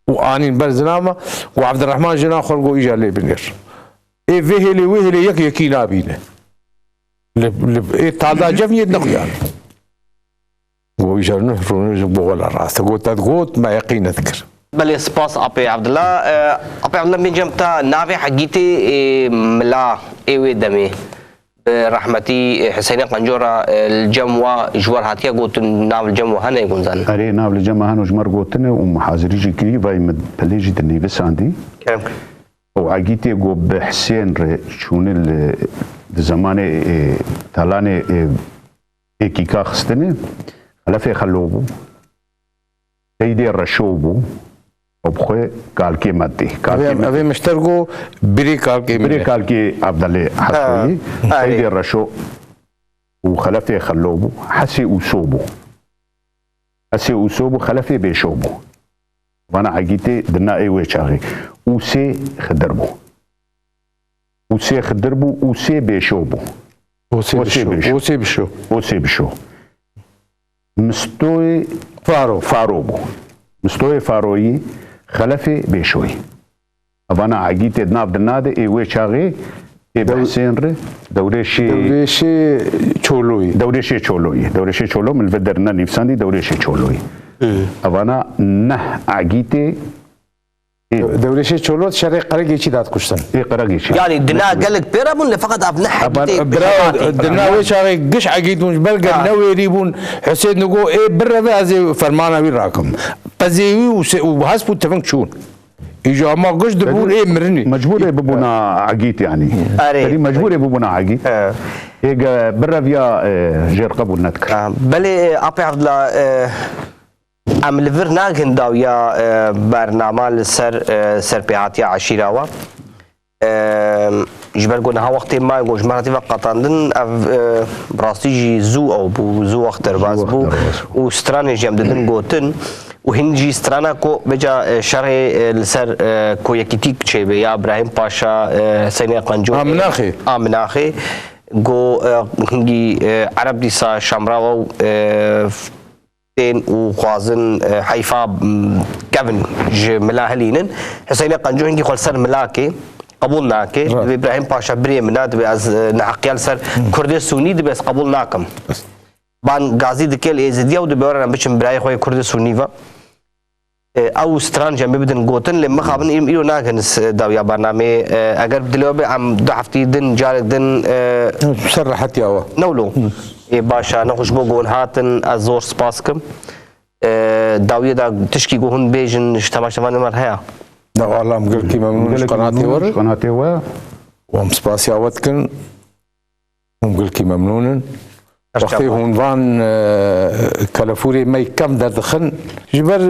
Û anîn ber zina me, û Evdirehman jina xwe got, îja lê binêr. Ê vê hêlê wê hêlê yek yekî nabîne. Li, li, ê talda cefniyê nexuyan. Go îja nuh rûnê ji bo wela rast e. Got, te got, me yeqîn nedikir. Belê, spas Apê Evdila. E, Apê Evdila, min cem ta navê Hegîtê, e, mila ê wê demê. Bi rehmetî, e, Huseyne Qencora, e, li cem wa ji we re hatiye gotin, nav li cem we hene gunzan? Erê, nav li cem me hene û ji me re gotine û muhazirî jî kirî, vay min pelê jî di nivîsandî. Kerem kir. Û Egîtê got bi Hisên re çûne li, di zemanê, e, talanê, e, ê kîka xistine, Xelefê Xelo bû. Seydê Reşo bû. Û bi xwe kalkê me tê. Kalkê Evê, me evê tê. Mişter got, birê kalkê min Birê e. Kalkê Evdelê Hesoyî. Ha. Seydê Reşo û Xelefê Xelo bû. Hesê Ûso bû. Hesê Ûso bû, Xelefê Bêşo bû. Vana Egîtê di na ê wê çaxê. Ûsê Xidir bû. Ûsê Xidir bû, Ûsê Bêşo bû. Ûsê Ûsê Bişo. Bêşo. Ûsê Bişo. Ûsê Bişo. Mistoyê Faro. Faro bû. Mistoyê Faroyî, Xelefê Bêşoyî. Evana Egîtê di nav di na de ê wê çaxê ê Dew- Behsên re dewrêşê Dewrêşê Çoloyî. Dewrêşê Çoloyî. Dewrêşê Çolo min li vir derine nivîsandî dewrêşê Çoloyî. Hı. Evana neh Egîtê ê Dewrêşê Çolo şerê Qeregêçî dat kuştin. Ê Qeregêçî. Yani dina gelek pêre bûn, lê feqet ev neh Egîtê Bira, pêşhatî. Dina wê çaxê giş Egît bûn, ji belge Ha. newêrî bûn. Husên digo, ê bireve ez ê fermana wî rakim. Qezê wî û se-, û hesp û teving çûn. Îja ma giş dibûn ê mirinî. Mecbûr ê bibûna Egît yani. Erê. Erê mecbûr ê bibûna Egît. He. Ê ge bireviya, e, jêr qebûl nedikir. Ha, belê, e, Apê Evdila, e, em li vir nagin dawiya, e, bernama li ser, e, serpêhatiya eşîra we. E, Ji ber ku niha wextê me got ji me hatî ve qetandin, ev, e, bi rastî jî zû ew bû, zû wext derbas bû û stranê jî em didin gotin û hîn jî strana ku beca, e, şerê, e, li ser, e, ku yekîtîk çêbe ya Îbrahîm Paşa, e, Hüseyinê Qenco, a Minaxê. A Minaxê, ku, e, hingî, e, Ereb dîsa Şamra ew, e, tên û xwazin, e, heyfa, m, kevin ji mila hilînin. Hüseyinê Qenco hingî xwe li ser milakê qebûl nake. Dibê Îbrahîm Paşa birê min e, dibê ez, e, neheqiya li ser Kurdê Sûnî dibê ez qebûl nakim. Ban gazî dike li Êzidiya û dibê were em biçin birayê xwe yê Kurdê Sûnî ve. E, ew stran jî em ê bidin gotin, lê mixabin îro nakin dawiya bernameyê. E, eger dilê we bê em du heftî din, carek din, e, ser rehetiya we. Newlo. Ê, baş e, nexweş bo ku hûn hatin, ez zor spas kim. E, dawiyê de tişkî ku hûn bêjin ji temaşevanê me re heye? Ne, wala em gelkî memnûn ji qenatê we re. Ji qenatê we. Û em spasiya we dikin. Hûn gelkî memnûn in. Wextê hûn van, e, kelefûrê me kevn derdixin, ji ber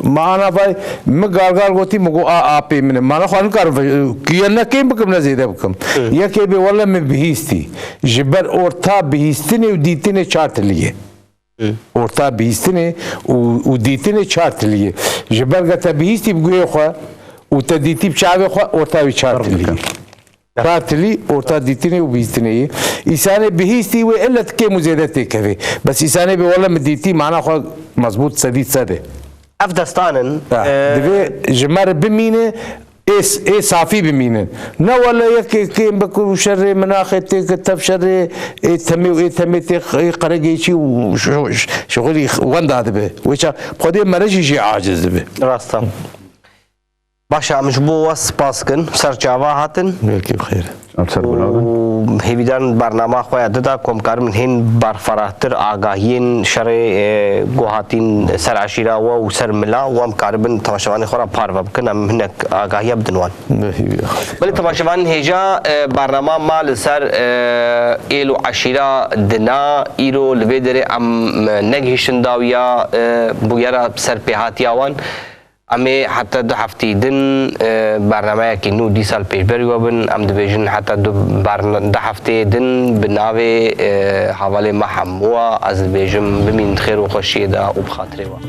me ana vay, min gar gar gotî, min got, a, apê min e. Ma nexwe nikarim ve-, ku ye ne kêm bikim, ne zêde bikim. Hı. Yekê bê, wele min bihîstî. Ji ber orta bihîstinê û dîtinê çar tilî ye. Hı. Orta bihîstinê û, û dîtinê çar tilî ye. Ji ber ge te bihîstî bi guhê xwe û te dîtî bi çavê xwe, orta wî çar tilî ye. Ferq dike. Çar tilî orta dîtinê û bihîstinê ye. Îsanê bihîstî wê ille kêm û zêde têkevê. Bes îsanê bê wele min dîtî, mana xwe mezbût sedî sed e. Ev destan in. Ha, e, divê ji me re bimîne, ê s-, ê safî bimînin. Ne wele yekê kêm bikir û şerê minaxê têke tev şerê ê temê û ê temê tê q-, ê qeregê çî û ş-, ş-, şixulî wenda dibe. Wê ça Xwedê mere jî jê aciz dibe. Rast e. Baş e, em ji bo we spas kin. Ser çava hatin. Belkî bi xêr. Em ser gula bin. Û hêvîdarin bernama xwe ya dida ku em karibin hên berferahtir agahiyên şerê, e, ku hatîn ser eşîra we û ser mila we em karibin temaşevanê xwe re parve bikin. Em hinek agahiya bidin wan. Bi hêviya xwe. Belê temaşevanên hêja, e, bernama ma li ser, e, êl û eşîra dina. Îro li vê derê em, e, negihiştin dawiya, e, bûyera serpêhatiya wan. Em ê heta du heftî din, e, bernameyekî nû dîsa li pêşberî we bin. Em dibêjin heta du berne-, du hefteyê din bi navê, e, hevalê me hemû we ez dibêjim bimînin di xêr û xweşiyê de û bi xatirê we.